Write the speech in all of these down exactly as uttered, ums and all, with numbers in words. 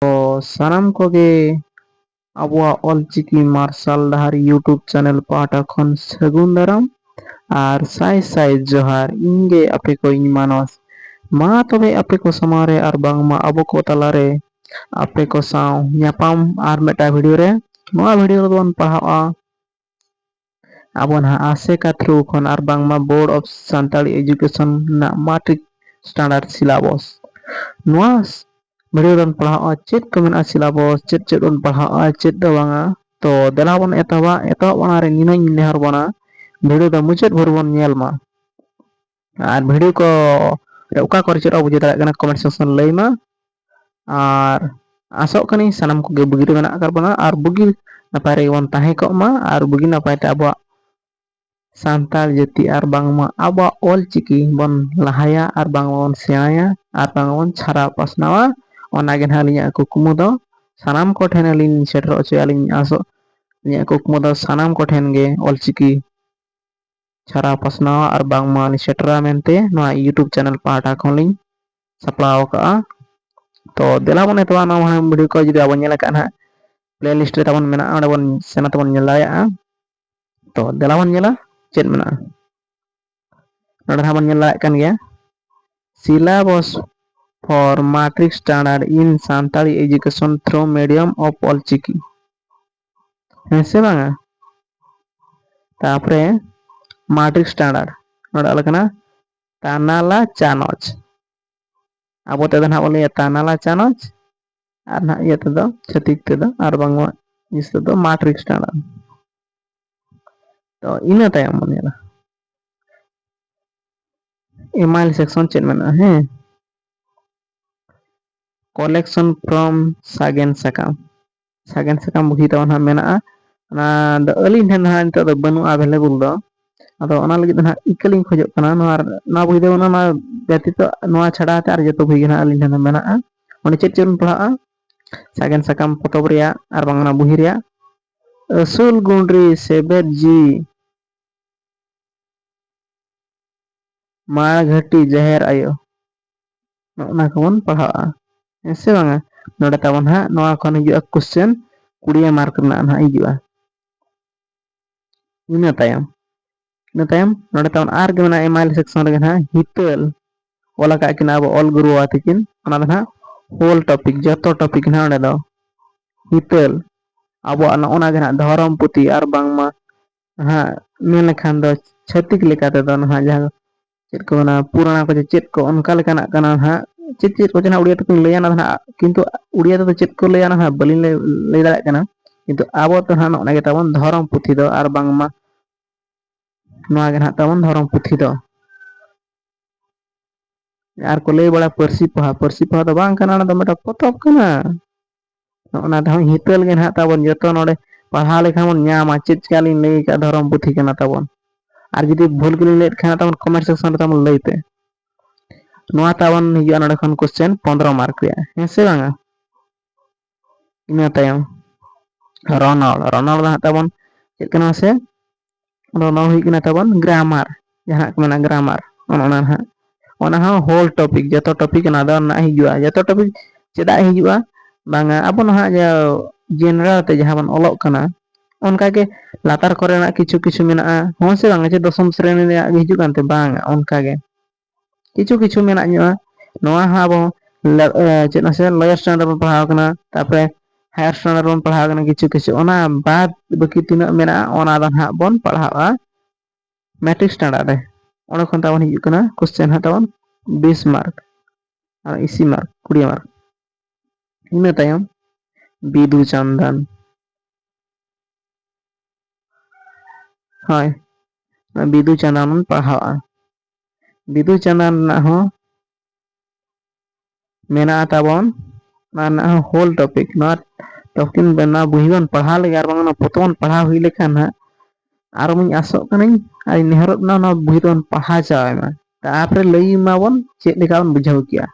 ᱛᱚ ᱥᱟᱱᱟᱢ ᱠᱚᱜᱮ ᱟᱵᱚᱣᱟᱜ ᱚᱞᱪᱤᱠᱤ ᱢᱟᱨᱥᱟᱞ ᱰᱟᱦᱟᱨ YouTube ᱪᱮᱱᱮᱞ ᱯᱟᱦᱴᱟ ᱠᱷᱚᱱ ᱥᱟᱹᱜᱩᱱ ᱫᱟᱨᱟᱢ ᱟᱨ ᱥᱟᱭ ᱥᱟᱭ ᱡᱚᱦᱟᱨ᱾ ᱤᱧ ᱜᱮ ᱟᱯᱮ ᱠᱚ ᱤᱧ ᱢᱟᱱᱚᱥ᱾ ᱢᱟ ᱛᱚᱵᱮ ᱟᱯᱮ ᱠᱚ ᱥᱟᱢᱟᱝ ᱨᱮ ᱟᱨ ᱵᱟᱝᱢᱟ ᱟᱵᱚ ᱠᱚ ᱛᱟᱞᱟᱨᱮ ᱟᱯᱮ ᱠᱚ ᱥᱟᱶ ᱧᱟᱯᱟᱢ ᱟᱨ ᱢᱤᱫᱴᱟᱝ ᱵᱷᱤᱰᱤᱭᱳ ᱨᱮ᱾ ᱱᱚᱣᱟ ᱵᱷᱤᱰᱤᱭᱳ ᱨᱮᱫᱚ ᱵᱚᱱ ᱯᱟᱲᱦᱟᱜᱼᱟ ᱟᱵᱚ ᱱᱟᱦᱟᱜ ᱟᱥᱮᱠᱟ through ᱠᱷᱚᱱ ᱟᱨ ᱵᱟᱝᱢᱟ Board of Santali Education ᱨᱮᱱᱟᱜ matric standard syllabus᱾ ᱱᱚᱣᱟ ᱵᱷᱤᱰᱤᱭᱳ ᱨᱮᱵᱚᱱ ᱯᱟᱲᱦᱟᱜᱼᱟ ᱪᱮᱫ ᱠᱚ ᱢᱮᱱᱟᱜᱼᱟ syllabus, ᱪᱮᱫ ᱪᱮᱫ ᱵᱚᱱ ᱯᱟᱲᱦᱟᱜᱼᱟ, ᱪᱮᱫ ᱫᱚ ᱵᱟᱝᱟ᱾ ᱛᱚ ᱫᱮᱞᱟ ᱵᱚᱱ ᱮᱛᱚᱦᱚᱵᱟ᱾ ᱮᱛᱚᱦᱚᱵ ᱢᱟᱲᱟᱝ ᱨᱮ ᱱᱤᱱᱟᱹᱜ ᱤᱧ ᱱᱮᱦᱚᱨ ᱵᱚᱱᱟ, ᱵᱷᱤᱰᱤᱭᱳ ᱫᱚ ᱢᱩᱪᱟᱹᱫ ᱵᱷᱳᱨ ᱵᱚᱱ ᱧᱮᱞ ᱢᱟ᱾ ᱟᱨ ᱵᱷᱤᱰᱤᱭᱳ ᱠᱚ ᱨᱮ ᱚᱠᱟ ᱠᱚᱨᱮ ᱪᱮᱫ ᱵᱟᱵᱚ ᱵᱩᱡᱷᱟᱹᱣ ᱫᱟᱲᱮᱭᱟᱜ ᱠᱟᱱᱟ, comment section ᱞᱟᱹᱭ ᱢᱟ᱾ ᱟᱨ ᱟᱥᱚᱜ ᱠᱟᱹᱱᱟᱹᱧ ᱥᱟᱱᱟᱢ ᱠᱚᱜᱮ ᱵᱩᱜᱤ ᱨᱮ ᱢᱮᱱᱟᱜ ᱟᱠᱟᱫ ᱵᱚᱱᱟ ᱟᱨ ᱵᱩᱜᱤ ᱱᱟᱯᱟᱭ ᱨᱮᱜᱮ ᱵᱚᱱ ᱛᱟᱦᱮᱸ ᱠᱚᱜ ᱢᱟ ᱟᱨ ᱵᱩᱜᱤ ᱱᱟᱯᱟᱭ ᱛᱮ ᱟᱵᱚᱣᱟᱜ ᱥᱟᱱᱛᱟᱲ ᱡᱟᱹᱛᱤ ᱟᱨ ᱵᱟᱝᱢᱟ ᱟᱵᱚᱣᱟᱜ ᱚᱞ ᱪᱤᱠᱤ ᱵᱚᱱ ᱞᱟᱦᱟᱭᱟ ᱟᱨ ᱵᱟᱝ ᱵᱚᱱ ᱥᱮᱬᱟᱭᱟ ᱟᱨ ᱵᱟᱝ ᱵᱚᱱ ᱪᱷᱟᱨᱟᱣ ᱯᱟᱥᱱᱟᱣᱟ᱾ ᱚᱱᱟ ᱜᱮ ᱱᱟᱦᱟᱜ ᱟᱹᱞᱤᱧᱟᱜ ᱠᱩᱠᱢᱩ ᱫᱚ᱾ ᱥᱟᱱᱟᱢ ᱠᱚᱴᱷᱮᱱ ᱟᱹᱞᱤᱧ ᱥᱮᱴᱮᱨ ᱦᱚᱪᱚᱭᱟ, ᱟᱹᱞᱤᱧ ᱟᱥᱚᱜ, ᱟᱹᱞᱤᱧᱟᱜ ᱠᱩᱠᱢᱩ ᱫᱚ ᱥᱟᱱᱟᱢ ᱠᱚᱴᱷᱮᱱ ᱜᱮ ᱚᱞ ᱪᱤᱠᱤ ᱪᱷᱟᱨᱟᱣ ᱯᱟᱥᱱᱟᱣ ᱟᱨ ᱵᱟᱝᱢᱟ ᱞᱤᱧ ᱥᱮᱴᱮᱨᱟ ᱢᱮᱱᱛᱮ ᱱᱚᱣᱟ YouTube ᱪᱮᱱᱮᱞ ᱯᱟᱦᱴᱟ ᱠᱷᱚᱱ ᱞᱤᱧ ᱥᱟᱯᱲᱟᱣ ᱟᱠᱟᱫᱼᱟ᱾ ᱛᱚ ᱫᱮᱞᱟ ᱵᱚᱱ ᱮᱛᱚᱦᱚᱵᱟ ᱱᱚᱣᱟ ᱢᱟᱲᱟᱝ ᱵᱷᱤᱰᱤᱭᱳ ᱠᱚ ᱡᱩᱫᱤ ᱵᱟᱵᱚᱱ ᱧᱮᱞ ᱟᱠᱟᱫ ᱱᱟᱦᱟᱜ, playlist ᱨᱮ ᱛᱟᱵᱚᱱ ᱢᱮᱱᱟᱜᱼᱟ, ᱚᱸᱰᱮ ᱵᱚᱱ ᱥᱮᱱ ᱠᱟᱛᱮ ᱵᱚᱱ ᱧᱮᱞ ᱫᱟᱲᱮᱭᱟᱜᱼᱟ᱾ ᱛᱚ ᱫᱮᱞᱟ ᱵᱚᱱ ᱧᱮᱞᱟ ᱪᱮᱫ ᱢᱮᱱᱟᱜᱼᱟ᱾ ᱱᱚᱰᱮ ᱱᱟᱦᱟᱜ ᱵᱚᱱ ᱧᱮᱞ ᱫᱟᱲᱮᱭᱟᱜ ᱠᱟᱱ ᱜᱮᱭᱟ, syllabus for matric standard in Santali education through medium of Ol Chiki. ᱦᱮᱸ ᱥᱮ ᱵᱟᱝᱟ? ᱛᱟᱯᱚᱨᱮ matric standard ᱱᱚᱰᱮ ᱚᱞ ᱠᱟᱱᱟ ᱛᱟᱱᱟᱞᱟ ᱪᱟᱱᱚᱪ᱾ ᱟᱵᱚ ᱛᱮᱫᱚ ᱱᱟᱦᱟᱜ ᱵᱚᱱ ᱞᱟᱹᱭᱟ ᱛᱟᱱᱟᱞᱟ ᱪᱟᱱᱚᱪ, ᱟᱨ ᱱᱟᱦᱟᱜ ᱤᱭᱟᱹ ᱛᱮᱫᱚ, ᱪᱷᱟᱹᱛᱤᱠ ᱛᱮᱫᱚ ᱟᱨ ᱵᱟᱝᱢᱟ ᱤᱝᱞᱤᱥ ᱛᱮᱫᱚ matric standard᱾ ᱛᱚ ᱤᱱᱟᱹ ᱛᱟᱭᱚᱢ ᱵᱚᱱ ᱧᱮᱞᱟ email section ᱪᱮᱫ ᱢᱮᱱᱟᱜᱼᱟ᱾ ᱦᱮᱸ, collection from ᱥᱟᱜᱮᱱ ᱥᱟᱠᱟᱢ᱾ ᱥᱟᱜᱮᱱ ᱥᱟᱠᱟᱢ ᱵᱩᱦᱤ ᱛᱟᱵᱚᱱ ᱦᱟᱸᱜ ᱢᱮᱱᱟᱜᱼᱟ᱾ ᱚᱱᱟ ᱫᱚ ᱟᱹᱞᱤᱧ ᱴᱷᱮᱱ ᱫᱚ ᱦᱟᱸᱜ ᱱᱤᱛᱚᱜ ᱫᱚ ᱵᱟᱹᱱᱩᱜᱼᱟ available ᱫᱚ᱾ ᱟᱫᱚ ᱚᱱᱟ ᱞᱟᱹᱜᱤᱫ ᱫᱚ ᱦᱟᱸᱜ ᱤᱠᱟᱹ ᱞᱤᱧ ᱠᱷᱚᱡᱚᱜ ᱠᱟᱱᱟ᱾ ᱱᱚᱣᱟ, ᱱᱚᱣᱟ ᱵᱩᱦᱤ ᱫᱚ ᱚᱱᱟ, ᱱᱚᱣᱟ ᱵᱮᱛᱤᱛᱚ, ᱱᱚᱣᱟ ᱪᱷᱟᱰᱟ ᱠᱟᱛᱮ ᱟᱨ ᱡᱚᱛᱚ ᱵᱩᱦᱤ ᱜᱮ ᱦᱟᱸᱜ ᱟᱹᱞᱤᱧ ᱴᱷᱮᱱ ᱫᱚ ᱢᱮᱱᱟᱜᱼᱟ᱾ ᱚᱸᱰᱮ ᱪᱮᱫ ᱪᱮᱫ ᱵᱚᱱ ᱯᱟᱲᱦᱟᱜᱼᱟ? ᱥᱟᱜᱮᱱ ᱥᱟᱠᱟᱢ ᱯᱚᱛᱚᱵ ᱨᱮᱭᱟᱜ ᱟᱨ ᱵᱟᱝ ᱚᱱᱟ ᱵᱩᱦᱤ ᱨᱮᱭᱟᱜ ᱟᱹᱥᱩᱞ ᱜᱩᱸᱰᱨᱤ, ᱥᱮᱵᱮᱫ ᱡᱤᱣᱤ, ᱢᱟᱲ ᱜᱷᱟᱹᱴᱤ, ᱡᱟᱦᱮᱨ ᱟᱭᱳ, ᱱᱚᱜᱼᱚ ᱱᱟ ᱠᱚᱵᱚᱱ ᱯᱟᱲᱦᱟᱜᱼᱟ, ᱦᱮᱸ ᱥᱮ ᱵᱟᱝᱟ? ᱱᱚᱰᱮ ᱛᱟᱵᱚᱱ ᱦᱟᱸᱜ ᱱᱚᱣᱟ ᱠᱷᱚᱱ ᱦᱤᱡᱩᱜᱼᱟ ᱠᱚᱥᱪᱮᱱ, ᱠᱩᱲᱤ ᱢᱟᱨᱠ ᱨᱮᱱᱟᱜ ᱱᱟᱦᱟᱜ ᱦᱤᱡᱩᱜᱼᱟ᱾ ᱤᱱᱟᱹ ᱛᱟᱭᱚᱢ, ᱤᱱᱟᱹ ᱛᱟᱭᱚᱢ ᱱᱚᱰᱮ ᱛᱟᱵᱚᱱ ᱟᱨ ᱜᱮ ᱢᱮᱱᱟᱜᱼᱟ ᱮᱢ ᱟᱭ ᱮᱞ ᱥᱮᱠᱥᱚᱱ ᱨᱮᱜᱮ ᱱᱟᱦᱟᱜ ᱦᱤᱛᱟᱹᱞ ᱚᱞ ᱟᱠᱟᱫ ᱠᱤᱱᱟ ᱟᱵᱚ ᱚᱞ ᱜᱩᱨᱩ ᱵᱟᱵᱟ ᱛᱟᱹᱠᱤᱱ, ᱚᱱᱟ ᱫᱚ ᱱᱟᱦᱟᱜ ᱦᱳᱞ ᱴᱚᱯᱤᱠ, ᱡᱚᱛᱚ ᱴᱚᱯᱤᱠ ᱱᱟᱦᱟᱜ ᱚᱸᱰᱮ ᱫᱚ ᱦᱤᱛᱟᱹᱞ᱾ ᱟᱵᱚᱣᱟᱜ ᱱᱚᱜᱼᱚ ᱱᱟ ᱜᱮ ᱱᱟᱦᱟᱜ ᱫᱷᱚᱨᱚᱢ ᱯᱩᱛᱷᱤ ᱟᱨ ᱵᱟᱝᱢᱟ ᱱᱟᱦᱟᱜ ᱢᱮᱱ ᱞᱮᱠᱷᱟᱱ ᱫᱚ ᱪᱷᱟᱹᱛᱤᱠ ᱞᱮᱠᱟ ᱛᱮᱫᱚ ᱱᱟᱦᱟᱜ ᱡᱟᱦᱟᱸ ᱪᱮᱫ ᱠᱚ ᱢᱮᱱᱟ, ᱯᱩᱨᱟᱹᱱᱟ ᱠᱚ ᱪᱮ ᱪᱮᱫ ᱠᱚ ᱚᱱᱠᱟ ᱞᱮᱠᱟᱱᱟᱜ ᱠᱟᱱᱟ ᱱᱟᱦᱟᱜ᱾ ᱪᱮᱫ ᱪᱮᱫ ᱠᱚᱪᱚ ᱱᱟᱦᱟᱜ ᱩᱲᱤᱭᱟ ᱛᱮᱠᱚ ᱞᱟᱹᱭᱟ, ᱚᱱᱟ ᱫᱚ ᱱᱟᱦᱟᱜ, ᱠᱤᱱᱛᱩ ᱩᱲᱤᱭᱟ ᱛᱮᱫᱚ ᱪᱮᱫ ᱠᱚ ᱞᱟᱹᱭᱟ, ᱚᱱᱟ ᱱᱟᱦᱟᱜ ᱵᱟᱹᱞᱤᱧ ᱞᱟᱹᱭ, ᱞᱟᱹᱭ ᱫᱟᱲᱮᱭᱟᱜ ᱠᱟᱱᱟ᱾ ᱠᱤᱱᱛᱩ ᱟᱵᱚ ᱫᱚ ᱱᱟᱦᱟᱜ ᱱᱚᱜᱼᱚ ᱱᱟ ᱜᱮ ᱛᱟᱵᱚᱱ ᱫᱷᱚᱨᱚᱢ ᱯᱩᱛᱷᱤ ᱫᱚ, ᱟᱨ ᱵᱟᱝᱢᱟ ᱱᱚᱣᱟ ᱜᱮ ᱱᱟᱦᱟᱜ ᱛᱟᱵᱚᱱ ᱫᱷᱚᱨᱚᱢ ᱯᱩᱛᱷᱤ ᱫᱚ᱾ ᱟᱨ ᱠᱚ ᱞᱟᱹᱭ ᱵᱟᱲᱟ ᱯᱟᱹᱨᱥᱤ ᱯᱚᱦᱟ, ᱯᱟᱹᱨᱥᱤ ᱯᱚᱦᱟ ᱫᱚ ᱵᱟᱝ ᱠᱟᱱᱟ, ᱚᱱᱟ ᱫᱚ ᱢᱤᱫᱴᱟᱝ ᱯᱚᱛᱚᱵ ᱠᱟᱱᱟ᱾ ᱚᱱᱟ ᱛᱮᱦᱚᱸ ᱦᱤᱛᱟᱹᱞ ᱜᱮ ᱱᱟᱦᱟᱜ ᱛᱟᱵᱚᱱ, ᱡᱚᱛᱚ ᱱᱚᱰᱮ ᱯᱟᱲᱦᱟᱣ ᱞᱮᱠᱷᱟᱱ ᱵᱚᱱ ᱧᱟᱢᱟ ᱪᱮᱫ ᱪᱤᱠᱟ ᱞᱤᱧ ᱞᱟᱹᱭ ᱟᱠᱟᱫ, ᱫᱷᱚᱨᱚᱢ ᱯᱩᱛᱷᱤ ᱠᱟᱱᱟ ᱛᱟᱵᱚᱱ᱾ ᱟᱨ ᱡᱩᱫᱤ ᱵᱷᱩᱞ ᱜᱮᱞᱤᱧ ᱞᱟᱹᱭᱮᱫ ᱠᱷᱟᱱ ᱛᱟᱵᱚᱱ ᱠᱚᱢᱮᱱᱴ ᱥᱮᱠᱥᱚᱱ ᱨᱮ ᱛᱟᱵᱚᱱ ᱞᱟᱹᱭ ᱯᱮ᱾ ᱱᱚᱣᱟ ᱛᱟᱵᱚᱱ ᱦᱤᱡᱩᱜᱼᱟ ᱱᱚᱰᱮ ᱠᱷᱚᱱ ᱠᱚᱥᱪᱮᱱ ᱯᱚᱱᱫᱽᱨᱚ ᱢᱟᱨᱠ ᱨᱮᱭᱟᱜ, ᱦᱮᱸ ᱥᱮ ᱵᱟᱝᱟ? ᱤᱱᱟᱹ ᱛᱟᱭᱚᱢ ᱨᱚᱱᱚᱲ, ᱨᱚᱱᱚᱲ ᱫᱚ ᱦᱟᱸᱜ ᱛᱟᱵᱚᱱ ᱪᱮᱫ ᱠᱟᱱᱟ ᱢᱟᱥᱮ? ᱚᱱᱟ ᱫᱚ ᱦᱩᱭᱩᱜ ᱠᱟᱱᱟ ᱛᱟᱵᱚᱱ ᱜᱨᱟᱢᱟᱨ, ᱡᱟᱦᱟᱸ ᱠᱚ ᱢᱮᱱᱟ ᱜᱨᱟᱢᱟᱨ, ᱚᱱ ᱚᱱᱟ ᱱᱟᱦᱟᱜ, ᱚᱱᱟ ᱦᱚᱸ ᱦᱳᱞ ᱴᱚᱯᱤᱠ, ᱡᱚᱛᱚ ᱴᱚᱯᱤᱠ ᱚᱱᱟ ᱫᱚ ᱱᱟᱦᱟᱜ ᱦᱤᱡᱩᱜᱼᱟ᱾ ᱡᱚᱛᱚ ᱴᱚᱯᱤᱠ ᱪᱮᱫᱟᱜ ᱦᱤᱡᱩᱜᱼᱟ? ᱵᱟᱝᱟ, ᱟᱵᱚ ᱱᱟᱦᱟᱜ ᱡᱮ ᱡᱮᱱᱟᱨᱮᱞ ᱛᱮ ᱡᱟᱦᱟᱸ ᱵᱚᱱ ᱚᱞᱚᱜ ᱠᱟᱱᱟ, ᱚᱱᱠᱟᱜᱮ ᱞᱟᱛᱟᱨ ᱠᱚᱨᱮᱱᱟᱜ ᱠᱤᱪᱷᱩ ᱠᱤᱪᱷᱩ ᱢᱮᱱᱟᱜᱼᱟ, ᱦᱚᱸ ᱥᱮ ᱵᱟᱝᱟ, ᱡᱮ ᱫᱚᱥᱚᱢ ᱥᱨᱮᱱᱤ ᱨᱮᱭᱟᱜ ᱜᱮ ᱦᱤᱡᱩᱜ ᱠᱟᱱᱛᱮ? ᱵᱟᱝᱟ, ᱚᱱᱠᱟᱜᱮ ᱠᱤᱪᱷᱩ ᱠᱤᱪᱷᱩ ᱢᱮᱱᱟᱜ ᱧᱚᱜᱼᱟ᱾ ᱱᱚᱣᱟ ᱦᱚᱸ ᱟᱵᱚ ᱞᱮ-, ᱮ, ᱪᱮᱫ ᱢᱟᱥᱮ ᱞᱳᱭᱟᱨ ᱥᱴᱮᱱᱰᱟᱨᱰ ᱨᱮᱵᱚᱱ ᱯᱟᱲᱦᱟᱣ ᱠᱟᱱᱟ, ᱛᱟᱨᱯᱚᱨᱮ ᱦᱟᱭᱟᱨ ᱥᱴᱮᱱᱰᱟᱨᱰ ᱨᱮᱵᱚᱱ ᱯᱟᱲᱦᱟᱣ ᱠᱟᱱᱟ ᱠᱤᱪᱷᱩ ᱠᱤᱪᱷᱩ᱾ ᱚᱱᱟ ᱵᱟᱫ ᱵᱟᱹᱠᱤ ᱛᱤᱱᱟᱹᱜ ᱢᱮᱱᱟᱜᱼᱟ, ᱚᱱᱟ ᱫᱚ ᱱᱟᱦᱟᱜ ᱵᱚᱱ ᱯᱟᱲᱦᱟᱜᱼᱟ ᱢᱮᱴᱨᱤᱠ ᱥᱴᱮᱱᱰᱟᱨᱰ ᱨᱮ᱾ ᱚᱸᱰᱮ ᱠᱷᱚᱱ ᱛᱟᱵᱚᱱ ᱦᱤᱡᱩᱜ ᱠᱟᱱᱟ ᱠᱚᱥᱪᱮᱱ ᱦᱟᱸᱜ ᱛᱟᱵᱚᱱ ᱵᱤᱥ ᱢᱟᱨᱠ ᱟᱨ ᱤᱥᱤ ᱢᱟᱨᱠ, ᱠᱩᱲᱤ ᱢᱟᱨᱠ᱾ ᱤᱱᱟᱹ ᱛᱟᱭᱚᱢ ᱵᱤᱫᱩ ᱪᱟᱸᱫᱟᱱ᱾ ᱦᱳᱭ, ᱵᱤᱫᱩ ᱪᱟᱸᱫᱟᱱ ᱵᱚᱱ ᱯᱟᱲᱦᱟᱣᱟ᱾ ᱵᱤᱫᱩ ᱪᱟᱸᱫᱟᱱ ᱨᱮᱱᱟᱜ ᱦᱚᱸ ᱢᱮᱱᱟᱜᱼᱟ ᱛᱟᱵᱚᱱ, ᱚᱱᱟ ᱨᱮᱱᱟᱜ ᱦᱚᱸ ᱦᱳᱞ ᱴᱚᱯᱤᱠ᱾ ᱱᱚᱣᱟ ᱴᱚᱯᱤᱠ, ᱱᱚᱣᱟ ᱵᱳᱭ ᱵᱚᱱ ᱯᱟᱲᱦᱟᱣ ᱞᱮᱜᱮ, ᱟᱨ ᱵᱟᱝ ᱚᱱᱟ ᱯᱚᱛᱚᱵ ᱵᱚᱱ ᱯᱟᱲᱦᱟᱣ ᱦᱩᱭ ᱞᱮᱠᱷᱟᱱ ᱦᱟᱸᱜ, ᱟᱨ ᱤᱧ ᱟᱥᱚᱜ ᱠᱟᱹᱱᱟᱹᱧ ᱟᱨ ᱤᱧ ᱱᱮᱦᱚᱨᱚᱜ ᱠᱟᱱᱟ, ᱱᱚᱣᱟ ᱵᱳᱭ ᱫᱚᱵᱚᱱ ᱯᱟᱲᱦᱟᱣ ᱪᱟᱵᱟᱭ ᱢᱟ᱾ ᱛᱟᱨᱯᱚᱨᱮ ᱞᱟᱹᱭ ᱢᱟᱵᱚᱱ ᱪᱮᱫ ᱞᱮᱠᱟ ᱵᱚᱱ ᱵᱩᱡᱷᱟᱹᱣ ᱠᱮᱜᱼᱟ᱾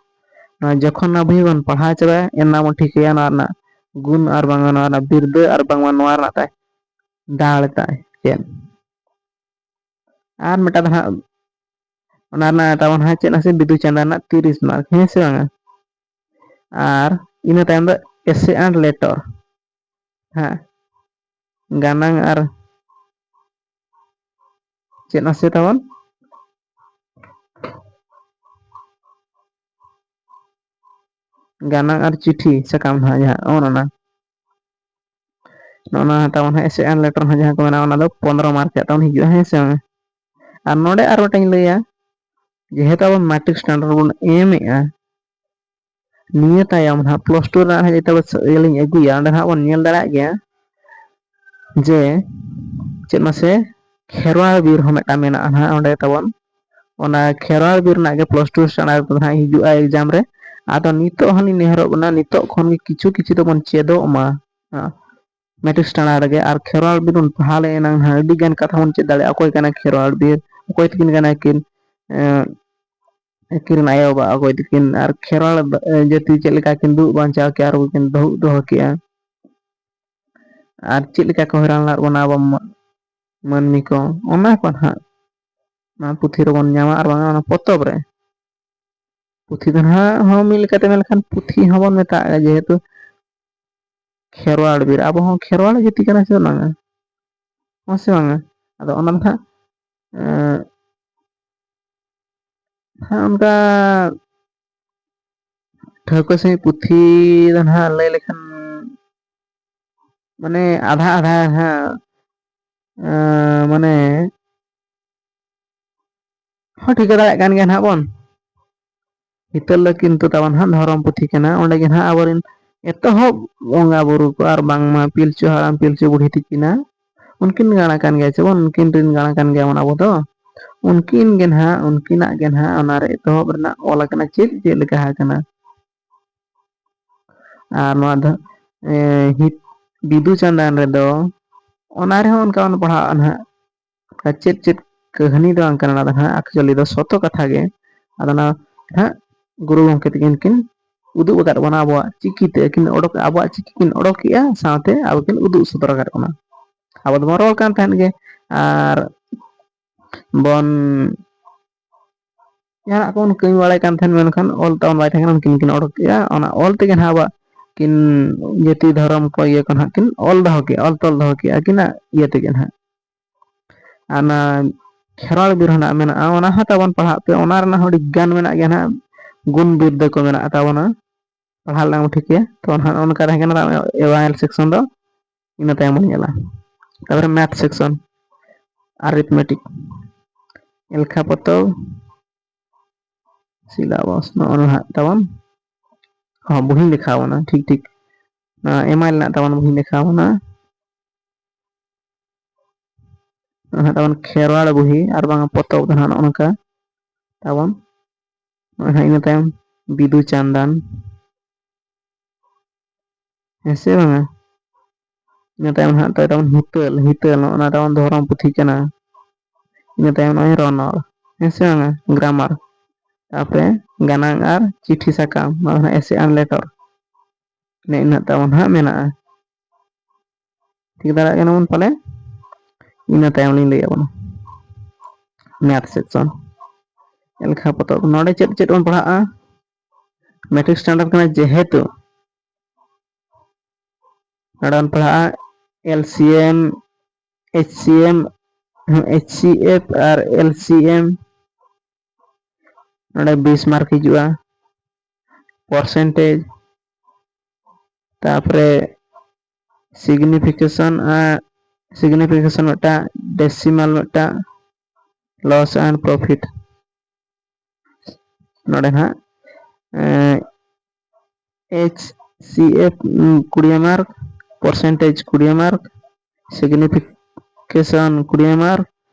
ᱱᱚᱣᱟ ᱡᱚᱠᱷᱚᱱ ᱱᱚᱣᱟ ᱵᱳᱭ ᱵᱚᱱ ᱯᱟᱲᱦᱟᱣ ᱪᱟᱵᱟᱭᱟ, ᱮᱱ ᱵᱚᱱ ᱴᱷᱤᱠᱟᱹᱭᱟ ᱱᱚᱣᱟ ᱨᱮᱱᱟᱜ ᱜᱩᱱ ᱟᱨ ᱵᱟᱝ ᱱᱚᱣᱟ ᱨᱮᱱᱟᱜ ᱵᱤᱨᱫᱟᱹ ᱟᱨ ᱵᱟᱝᱢᱟ ᱱᱚᱣᱟ ᱨᱮᱱᱟᱜ ᱛᱟᱭ ᱫᱟᱲᱮ ᱛᱟᱭ ᱪᱮᱫ᱾ ᱟᱨ ᱢᱤᱫᱴᱟᱝ ᱫᱚ ᱦᱟᱸᱜ, ᱚᱱᱟ ᱨᱮᱱᱟᱜ ᱛᱟᱵᱚᱱ ᱦᱟᱸᱜ ᱪᱮᱫ ᱱᱟᱥᱮ ᱵᱤᱫᱩ ᱪᱟᱸᱫᱟᱱ ᱨᱮᱱᱟᱜ ᱛᱤᱨᱤᱥ ᱢᱟᱨᱠ, ᱦᱮᱸ ᱥᱮ ᱵᱟᱝᱟ? ᱟᱨ ᱤᱱᱟᱹ ᱛᱟᱭᱚᱢ ᱫᱚ essay and letter᱾ ᱦᱮᱸ, ᱜᱟᱱᱟᱝ ᱟᱨ ᱪᱮᱫ ᱢᱟᱥᱮ ᱛᱟᱵᱚᱱ? ᱜᱟᱱᱟᱝ ᱟᱨ ᱪᱤᱴᱷᱤ ᱥᱟᱠᱟᱢ ᱱᱟᱦᱟᱜ ᱡᱟᱦᱟᱸ ᱚᱱ ᱚᱱᱟ᱾ ᱱᱚᱜᱼᱚ ᱱᱚᱣᱟ ᱛᱟᱵᱚᱱ ᱦᱟᱸᱜ essay and letter ᱦᱚᱸ ᱡᱟᱦᱟᱸ ᱠᱚ ᱢᱮᱱᱟ, ᱚᱱᱟ ᱫᱚ ᱯᱚᱱᱨᱚ mark ᱨᱮᱭᱟᱜ ᱛᱟᱵᱚᱱ ᱦᱤᱡᱩᱜᱼᱟ, ᱦᱮᱸ ᱥᱮ ᱵᱟᱝ? ᱟᱨ ᱱᱚᱰᱮ ᱟᱨ ᱢᱤᱫᱴᱟᱝ ᱤᱧ ᱞᱟᱹᱭᱟ, ᱡᱮᱦᱮᱛᱩ ᱟᱵᱚ matric standard ᱵᱚᱱ ᱮᱢᱮᱜᱼᱟ, ᱱᱤᱭᱟᱹ ᱛᱟᱭᱚᱢ ᱱᱟᱦᱟᱜ plus two ᱨᱮᱱᱟᱜ ᱦᱟᱸᱜ ᱡᱮᱛᱮ ᱤᱭᱟᱹ ᱞᱤᱧ ᱟᱹᱜᱩᱭᱟ, ᱚᱸᱰᱮ ᱱᱟᱦᱟᱜ ᱵᱚᱱ ᱧᱮᱞ ᱫᱟᱲᱮᱭᱟᱜ ᱜᱮᱭᱟ ᱡᱮ ᱪᱮᱫ ᱢᱟᱥᱮ ᱠᱷᱮᱨᱣᱟᱲ ᱵᱤᱨ ᱦᱚᱸ ᱢᱤᱫᱴᱟᱝ ᱢᱮᱱᱟᱜᱼᱟ ᱱᱟᱦᱟᱜ ᱚᱸᱰᱮ ᱛᱟᱵᱚᱱ᱾ ᱚᱱᱟ ᱠᱷᱮᱨᱣᱟᱲ ᱵᱤᱨ ᱨᱮᱱᱟᱜ ᱜᱮ plus two standard ᱨᱮᱫᱚ ᱱᱟᱦᱟᱜ ᱦᱤᱡᱩᱜᱼᱟ exam ᱨᱮ᱾ ᱟᱫᱚ ᱱᱤᱛᱚᱜ ᱦᱚᱸ ᱞᱤᱧ ᱱᱮᱦᱚᱨᱚᱜ ᱠᱟᱱᱟ, ᱱᱤᱛᱚᱜ ᱠᱷᱚᱱ ᱜᱮ ᱠᱤᱪᱷᱩ ᱠᱤᱪᱷᱩ ᱫᱚᱵᱚᱱ ᱪᱮᱫᱚᱜ ᱢᱟ᱾ ᱦᱮᱸ, matric standard ᱨᱮᱜᱮ᱾ ᱟᱨ ᱠᱷᱮᱨᱣᱟᱲ ᱵᱤᱨ ᱵᱚᱱ ᱯᱟᱲᱦᱟᱣ ᱞᱮᱱ ᱮᱱᱟᱝ ᱱᱟᱦᱟᱜ ᱟᱹᱰᱤ ᱜᱟᱱ ᱠᱟᱛᱷᱟ ᱵᱚᱱ ᱪᱮᱫ ᱫᱟᱲᱮᱭᱟᱜᱼᱟ᱾ ᱚᱠᱚᱭ ᱠᱟᱱᱟ ᱠᱷᱮᱨᱣᱟᱲ ᱵᱤᱨ, ᱚᱠᱚᱭ ᱛᱟᱹᱠᱤᱱ ᱠᱟᱱᱟ ᱠᱤᱱ, ᱮᱸ, ᱟᱹᱠᱤᱱ ᱨᱮᱱ ᱟᱭᱳᱼᱵᱟᱵᱟ ᱚᱠᱚᱭ ᱛᱟᱹᱠᱤᱱ, ᱟᱨ ᱠᱷᱮᱨᱣᱟᱲ ᱵᱟ-, ᱡᱟᱹᱛᱤ ᱪᱮᱫ ᱞᱮᱠᱟ ᱠᱤᱱ ᱫᱩᱜ ᱵᱟᱧᱪᱟᱣ ᱠᱮᱜᱼᱟ ᱟᱨ ᱠᱤᱱ ᱫᱚᱦᱚ ᱫᱚᱦᱚ ᱠᱮᱜᱼᱟ, ᱟᱨ ᱪᱮᱫ ᱞᱮᱠᱟ ᱠᱚ ᱦᱚᱭᱨᱟᱱ ᱞᱮᱫ ᱵᱚᱱᱟ ᱟᱵᱚ ᱢᱟ-, ᱢᱟᱹᱱᱢᱤ ᱠᱚ, ᱚᱱᱟ ᱠᱚ ᱱᱟᱦᱟᱜ ᱚᱱᱟ ᱯᱩᱛᱷᱤ ᱨᱮᱵᱚᱱ ᱧᱟᱢᱟ, ᱟᱨ ᱵᱟᱝᱟ ᱚᱱᱟ ᱯᱚᱛᱚᱵ ᱨᱮ᱾ ᱯᱩᱛᱷᱤ ᱫᱚ ᱱᱟᱦᱟᱜ ᱦᱚᱸ ᱢᱤᱫ ᱞᱮᱠᱟᱛᱮ ᱢᱮᱱ ᱞᱮᱠᱷᱟᱱ ᱯᱩᱛᱷᱤ ᱦᱚᱸᱵᱚᱱ ᱢᱮᱛᱟᱜᱼᱟ, ᱡᱮᱦᱮᱛᱩ ᱠᱷᱮᱨᱣᱟᱲ ᱵᱤᱨ, ᱟᱵᱚ ᱦᱚᱸ ᱠᱷᱮᱨᱣᱟᱲ ᱡᱟᱹᱛᱤ ᱠᱟᱱᱟ ᱥᱮ ᱵᱟᱝᱟ? ᱦᱚᱸ ᱥᱮ ᱵᱟᱝᱟ? ᱟᱫᱚ ᱚᱱᱟ ᱫᱚ ᱱᱟᱦᱟᱜ, ᱮᱸ, ᱦᱮᱸ, ᱚᱱᱠᱟ ᱴᱷᱟᱹᱣᱠᱟᱹ ᱥᱟᱺᱦᱤᱡ ᱯᱩᱛᱷᱤ ᱫᱚ ᱱᱟᱦᱟᱜ ᱞᱟᱹᱭ ᱞᱮᱠᱷᱟᱱ, ᱢᱟᱱᱮ, ᱟᱫᱷᱟ ᱟᱫᱷᱟ ᱦᱟᱸᱜ, ᱮᱸ, ᱢᱟᱱᱮ, ᱦᱚᱸ ᱴᱷᱤᱠᱟᱹ ᱫᱟᱲᱮᱭᱟᱜ ᱠᱟᱱ ᱜᱮᱭᱟ ᱱᱟᱦᱟᱜ ᱵᱚᱱ᱾ ᱦᱤᱛᱟᱹᱞ ᱫᱚ ᱠᱤᱱᱛᱩ ᱛᱟᱵᱚᱱ ᱦᱟᱸᱜ ᱫᱷᱚᱨᱚᱢ ᱯᱩᱛᱷᱤ ᱠᱟᱱᱟ᱾ ᱚᱸᱰᱮ ᱜᱮ ᱱᱟᱦᱟᱜ ᱟᱵᱚᱨᱮᱱ ᱮᱛᱚᱦᱚᱵ ᱵᱚᱸᱜᱟ ᱵᱩᱨᱩ ᱠᱚ ᱟᱨ ᱵᱟᱝᱢᱟ ᱯᱤᱞᱪᱩ ᱦᱟᱲᱟᱢ ᱯᱤᱞᱪᱩ ᱵᱩᱲᱦᱤ ᱛᱤᱠᱤᱱᱟ ᱩᱱᱠᱤᱱ ᱜᱟᱲ ᱟᱠᱟᱱ ᱜᱮᱭᱟ ᱪᱮ ᱵᱚᱱ, ᱩᱱᱠᱤᱱ ᱨᱤᱱ ᱜᱟᱲ ᱟᱠᱟᱱ ᱜᱮᱭᱟ ᱵᱚᱱ ᱟᱵᱚ ᱫᱚ᱾ ᱩᱱᱠᱤᱱ ᱜᱮ ᱱᱟᱦᱟᱜ, ᱩᱱᱠᱤᱱᱟᱜ ᱜᱮ ᱱᱟᱦᱟᱜ ᱚᱱᱟᱨᱮ ᱮᱛᱚᱦᱚᱵ ᱨᱮᱱᱟᱜ ᱚᱞ ᱟᱠᱟᱱᱟ ᱪᱮᱫ ᱪᱮᱫ ᱞᱮᱠᱟ ᱟᱠᱟᱱᱟ᱾ ᱟᱨ ᱱᱚᱣᱟ ᱫᱚ, ᱮ, ᱦᱤᱛ-, ᱵᱤᱫᱩ ᱪᱟᱸᱫᱟᱱ ᱨᱮᱫᱚ ᱚᱱᱟ ᱨᱮᱦᱚᱸ ᱚᱱᱠᱟ ᱵᱚᱱ ᱯᱟᱲᱦᱟᱜᱼᱟ ᱱᱟᱦᱟᱜ᱾ ᱟᱨ ᱪᱮᱫ ᱪᱮᱫ ᱠᱟᱹᱦᱱᱤ ᱫᱚ ᱵᱟᱝ ᱠᱟᱱᱟ, ᱚᱱᱟ ᱫᱚ ᱱᱟᱦᱟᱜ actually ᱫᱚ ᱥᱚᱛᱚ ᱠᱟᱛᱷᱟ ᱜᱮ᱾ ᱟᱫᱚ ᱚᱱᱟ ᱱᱟᱦᱟᱜ ᱜᱩᱨᱩ ᱜᱚᱢᱠᱮ ᱛᱟᱹᱠᱤᱱ ᱠᱤᱱ ᱩᱫᱩᱜ ᱟᱠᱟᱫ ᱵᱚᱱᱟ, ᱟᱵᱚᱣᱟᱜ ᱪᱤᱠᱤ ᱛᱮ ᱠᱤᱱ ᱚᱰᱚᱠ, ᱟᱵᱚᱣᱟᱜ ᱪᱤᱠᱤ ᱠᱤᱱ ᱚᱰᱚᱠ ᱠᱮᱜᱼᱟ, ᱥᱟᱶᱛᱮ ᱟᱵᱚ ᱠᱤᱱ ᱩᱫᱩᱜ ᱥᱚᱫᱚᱨ ᱟᱠᱟᱫ ᱵᱚᱱᱟ᱾ ᱟᱵᱚ ᱫᱚᱵᱚᱱ ᱨᱚᱲ ᱠᱟᱱ ᱛᱟᱦᱮᱸᱫ ᱜᱮ, ᱟᱨ ᱵᱚᱱ ᱡᱟᱦᱟᱱᱟᱜ ᱠᱚᱵᱚᱱ ᱠᱟᱹᱢᱤ ᱵᱟᱲᱟᱭ ᱠᱟᱱ ᱛᱟᱦᱮᱸᱱ, ᱢᱮᱱᱠᱷᱟᱱ ᱚᱞ ᱛᱟᱵᱚᱱ ᱵᱟᱭ ᱛᱟᱦᱮᱸ ᱠᱟᱱᱟ, ᱩᱱᱠᱤᱱ ᱠᱤᱱ ᱚᱰᱚᱠ ᱠᱮᱜᱼᱟ᱾ ᱚᱱᱟ ᱚᱞ ᱛᱮᱜᱮ ᱱᱟᱦᱟᱜ ᱟᱵᱚᱣᱟᱜ ᱠᱤᱱ ᱡᱟᱹᱛᱤ ᱫᱷᱚᱨᱚᱢ ᱠᱚ ᱤᱭᱟᱹ ᱠᱚ ᱱᱟᱦᱟᱜ ᱠᱤᱱ ᱚᱞ ᱫᱚᱦᱚ ᱠᱮᱜᱼᱟ, ᱚᱞ ᱛᱚᱞ ᱫᱚᱦᱚ ᱠᱮᱜᱼᱟ ᱟᱹᱠᱤᱱᱟᱜ ᱤᱭᱟᱹ ᱛᱮᱜᱮ ᱱᱟᱦᱟᱜ᱾ ᱟᱨ ᱚᱱᱟ ᱠᱷᱮᱨᱣᱟᱲ ᱵᱤᱨ ᱦᱚᱸ ᱱᱟᱦᱟᱜ ᱢᱮᱱᱟᱜᱼᱟ, ᱚᱱᱟ ᱦᱚᱸ ᱛᱟᱵᱚᱱ ᱯᱟᱲᱦᱟᱜ ᱯᱮ, ᱚᱱᱟ ᱨᱮᱱᱟᱜ ᱦᱚᱸ ᱟᱹᱰᱤ ᱜᱟᱱ ᱢᱮᱱᱟᱜ ᱜᱮᱭᱟ ᱱᱟᱦᱟᱜ, ᱜᱩᱱ ᱵᱤᱨᱫᱟᱹ ᱠᱚ ᱢᱮᱱᱟᱜ ᱛᱟᱵᱚᱱᱟ, ᱯᱟᱲᱦᱟᱣ ᱞᱮᱱᱟ ᱵᱚᱱ ᱴᱷᱤᱠ ᱜᱮᱭᱟ᱾ ᱛᱚ ᱱᱟᱦᱟᱜ ᱚᱱᱠᱟ ᱛᱟᱦᱮᱸ ᱠᱟᱱᱟ ᱮᱣᱟᱭᱮᱞ ᱥᱮᱠᱥᱚᱱ ᱫᱚ, ᱤᱱᱟᱹ ᱛᱟᱭᱚᱢ ᱵᱚᱱ ᱧᱮᱞᱟ᱾ ᱛᱟᱨᱯᱚᱨᱮ ᱢᱮᱛᱷ ᱥᱮᱠᱥᱚᱱ, ᱟᱨᱤᱛᱷᱢᱮᱴᱤᱠ, ᱮᱞᱠᱷᱟ ᱯᱚᱛᱚᱵ, ᱥᱤᱞᱟᱵᱚᱥ, ᱱᱚᱜᱼᱚ ᱱᱚᱣᱟ ᱦᱟᱸᱜ ᱛᱟᱵᱚᱱ, ᱦᱚᱸ, ᱵᱩᱦᱤᱧ ᱫᱮᱠᱷᱟᱣ ᱵᱚᱱᱟ, ᱴᱷᱤᱠ ᱴᱷᱤᱠ, ᱮᱢᱟᱭ ᱨᱮᱱᱟᱜ ᱛᱟᱵᱚᱱ ᱵᱩᱦᱤᱧ ᱫᱮᱠᱷᱟᱣ ᱵᱚᱱᱟ᱾ ᱱᱚᱜᱼᱚᱭ ᱦᱟᱸᱜ ᱛᱟᱵᱚᱱ ᱠᱷᱮᱨᱣᱟᱲ ᱵᱩᱦᱤ ᱟᱨ ᱵᱟᱝ ᱯᱚᱛᱚᱵ ᱫᱚ ᱦᱟᱸᱜ ᱱᱚᱜᱼᱚ ᱱᱚᱝᱠᱟ ᱛᱟᱵᱚᱱ᱾ ᱱᱚᱜᱼᱚᱭ ᱦᱟᱸᱜ ᱤᱱᱟᱹ ᱛᱟᱭᱚᱢ ᱵᱤᱫᱩ ᱪᱟᱸᱫᱟᱱ, ᱦᱮᱸ ᱥᱮ ᱵᱟᱝᱟ? ᱤᱱᱟᱹ ᱛᱟᱭᱚᱢ ᱦᱟᱸᱜ ᱛᱟᱭᱚᱢ ᱦᱤᱛᱟᱹᱞ, ᱦᱤᱛᱟᱹᱞ, ᱱᱚᱜᱼᱚ ᱱᱟ ᱛᱟᱵᱚᱱ ᱫᱷᱚᱨᱚᱢ ᱯᱩᱛᱷᱤ ᱠᱟᱱᱟ᱾ ᱤᱱᱟᱹ ᱛᱟᱭᱚᱢ ᱱᱚᱜᱼᱚᱭ ᱨᱚᱱᱚᱲ, ᱦᱮᱸ ᱥᱮ ᱵᱟᱝᱟ? ᱜᱨᱟᱢᱟᱨ᱾ ᱛᱟᱯᱚᱨᱮ ᱜᱟᱱᱟᱝ ᱟᱨ ᱪᱤᱴᱷᱤ ᱥᱟᱠᱟᱢ, ᱱᱚᱣᱟ ᱫᱚ ᱦᱟᱸᱜ ᱮᱥᱮ ᱟᱨ ᱞᱮᱴᱚᱨ᱾ ᱤᱱᱟᱹ ᱤᱱᱟᱹᱜ ᱛᱟᱵᱚᱱ ᱦᱟᱸᱜ ᱢᱮᱱᱟᱜᱼᱟ᱾ ᱴᱷᱤᱠ ᱫᱟᱲᱮᱭᱟᱜ ᱠᱟᱱᱟ ᱵᱚᱱ ᱯᱟᱞᱮ? ᱤᱱᱟᱹ ᱛᱟᱭᱚᱢ ᱞᱤᱧ ᱞᱟᱹᱭ ᱟᱵᱚᱱᱟ ᱢᱮᱛᱷ ᱥᱮᱠᱥᱚᱱ, ᱮᱞᱠᱷᱟ ᱯᱚᱛᱚᱵ᱾ ᱱᱚᱰᱮ ᱪᱮᱫ ᱪᱮᱫ ᱵᱚᱱ ᱯᱟᱲᱦᱟᱜᱼᱟ? ᱢᱮᱴᱨᱤᱠ ᱥᱴᱮᱱᱰᱟᱨᱰ ᱠᱟᱱᱟ ᱡᱮᱦᱮᱛᱩ, ᱱᱚᱰᱮ ᱵᱚᱱ ᱯᱟᱲᱦᱟᱜᱼᱟ ᱮᱞ ᱥᱤ ᱮᱢ, ᱮᱭᱤᱪ ᱥᱤ ᱮᱢ, ᱮᱭᱤᱪ ᱥᱤ ᱮᱯᱷ ᱟᱨ ᱮᱞ ᱥᱤ ᱮᱢ᱾ ᱱᱚᱰᱮ ᱵᱤᱥ ᱢᱟᱨᱠ ᱦᱤᱡᱩᱜᱼᱟ, ᱯᱟᱨᱥᱮᱱᱴᱮᱡᱽ, ᱛᱟᱯᱚᱨᱮ ᱥᱤᱜᱱᱤᱯᱷᱤᱠᱮᱥᱚᱱ, ᱥᱤᱜᱱᱤᱯᱷᱤᱠᱮᱥᱚᱱ ᱢᱤᱫᱴᱟᱝ, ᱰᱮᱥᱤᱢᱟᱞ ᱢᱤᱫᱴᱟᱝ, ᱞᱚᱥ ᱮᱱᱰ ᱯᱨᱚᱯᱷᱤᱴ᱾ ᱱᱚᱰᱮ ᱱᱟᱦᱟᱜ ᱮᱭᱤᱪ ᱥᱤ ᱮᱯᱷ ᱠᱩᱲᱤ ᱢᱟᱨᱠ, ᱯᱟᱨᱥᱮᱱᱴᱮᱡᱽ ᱠᱩᱲᱤ ᱢᱟᱨᱠ, ᱥᱤᱜᱱᱤᱯᱷᱤᱠᱮᱥᱚᱱ ᱠᱩᱲᱤ ᱢᱟᱨᱠ,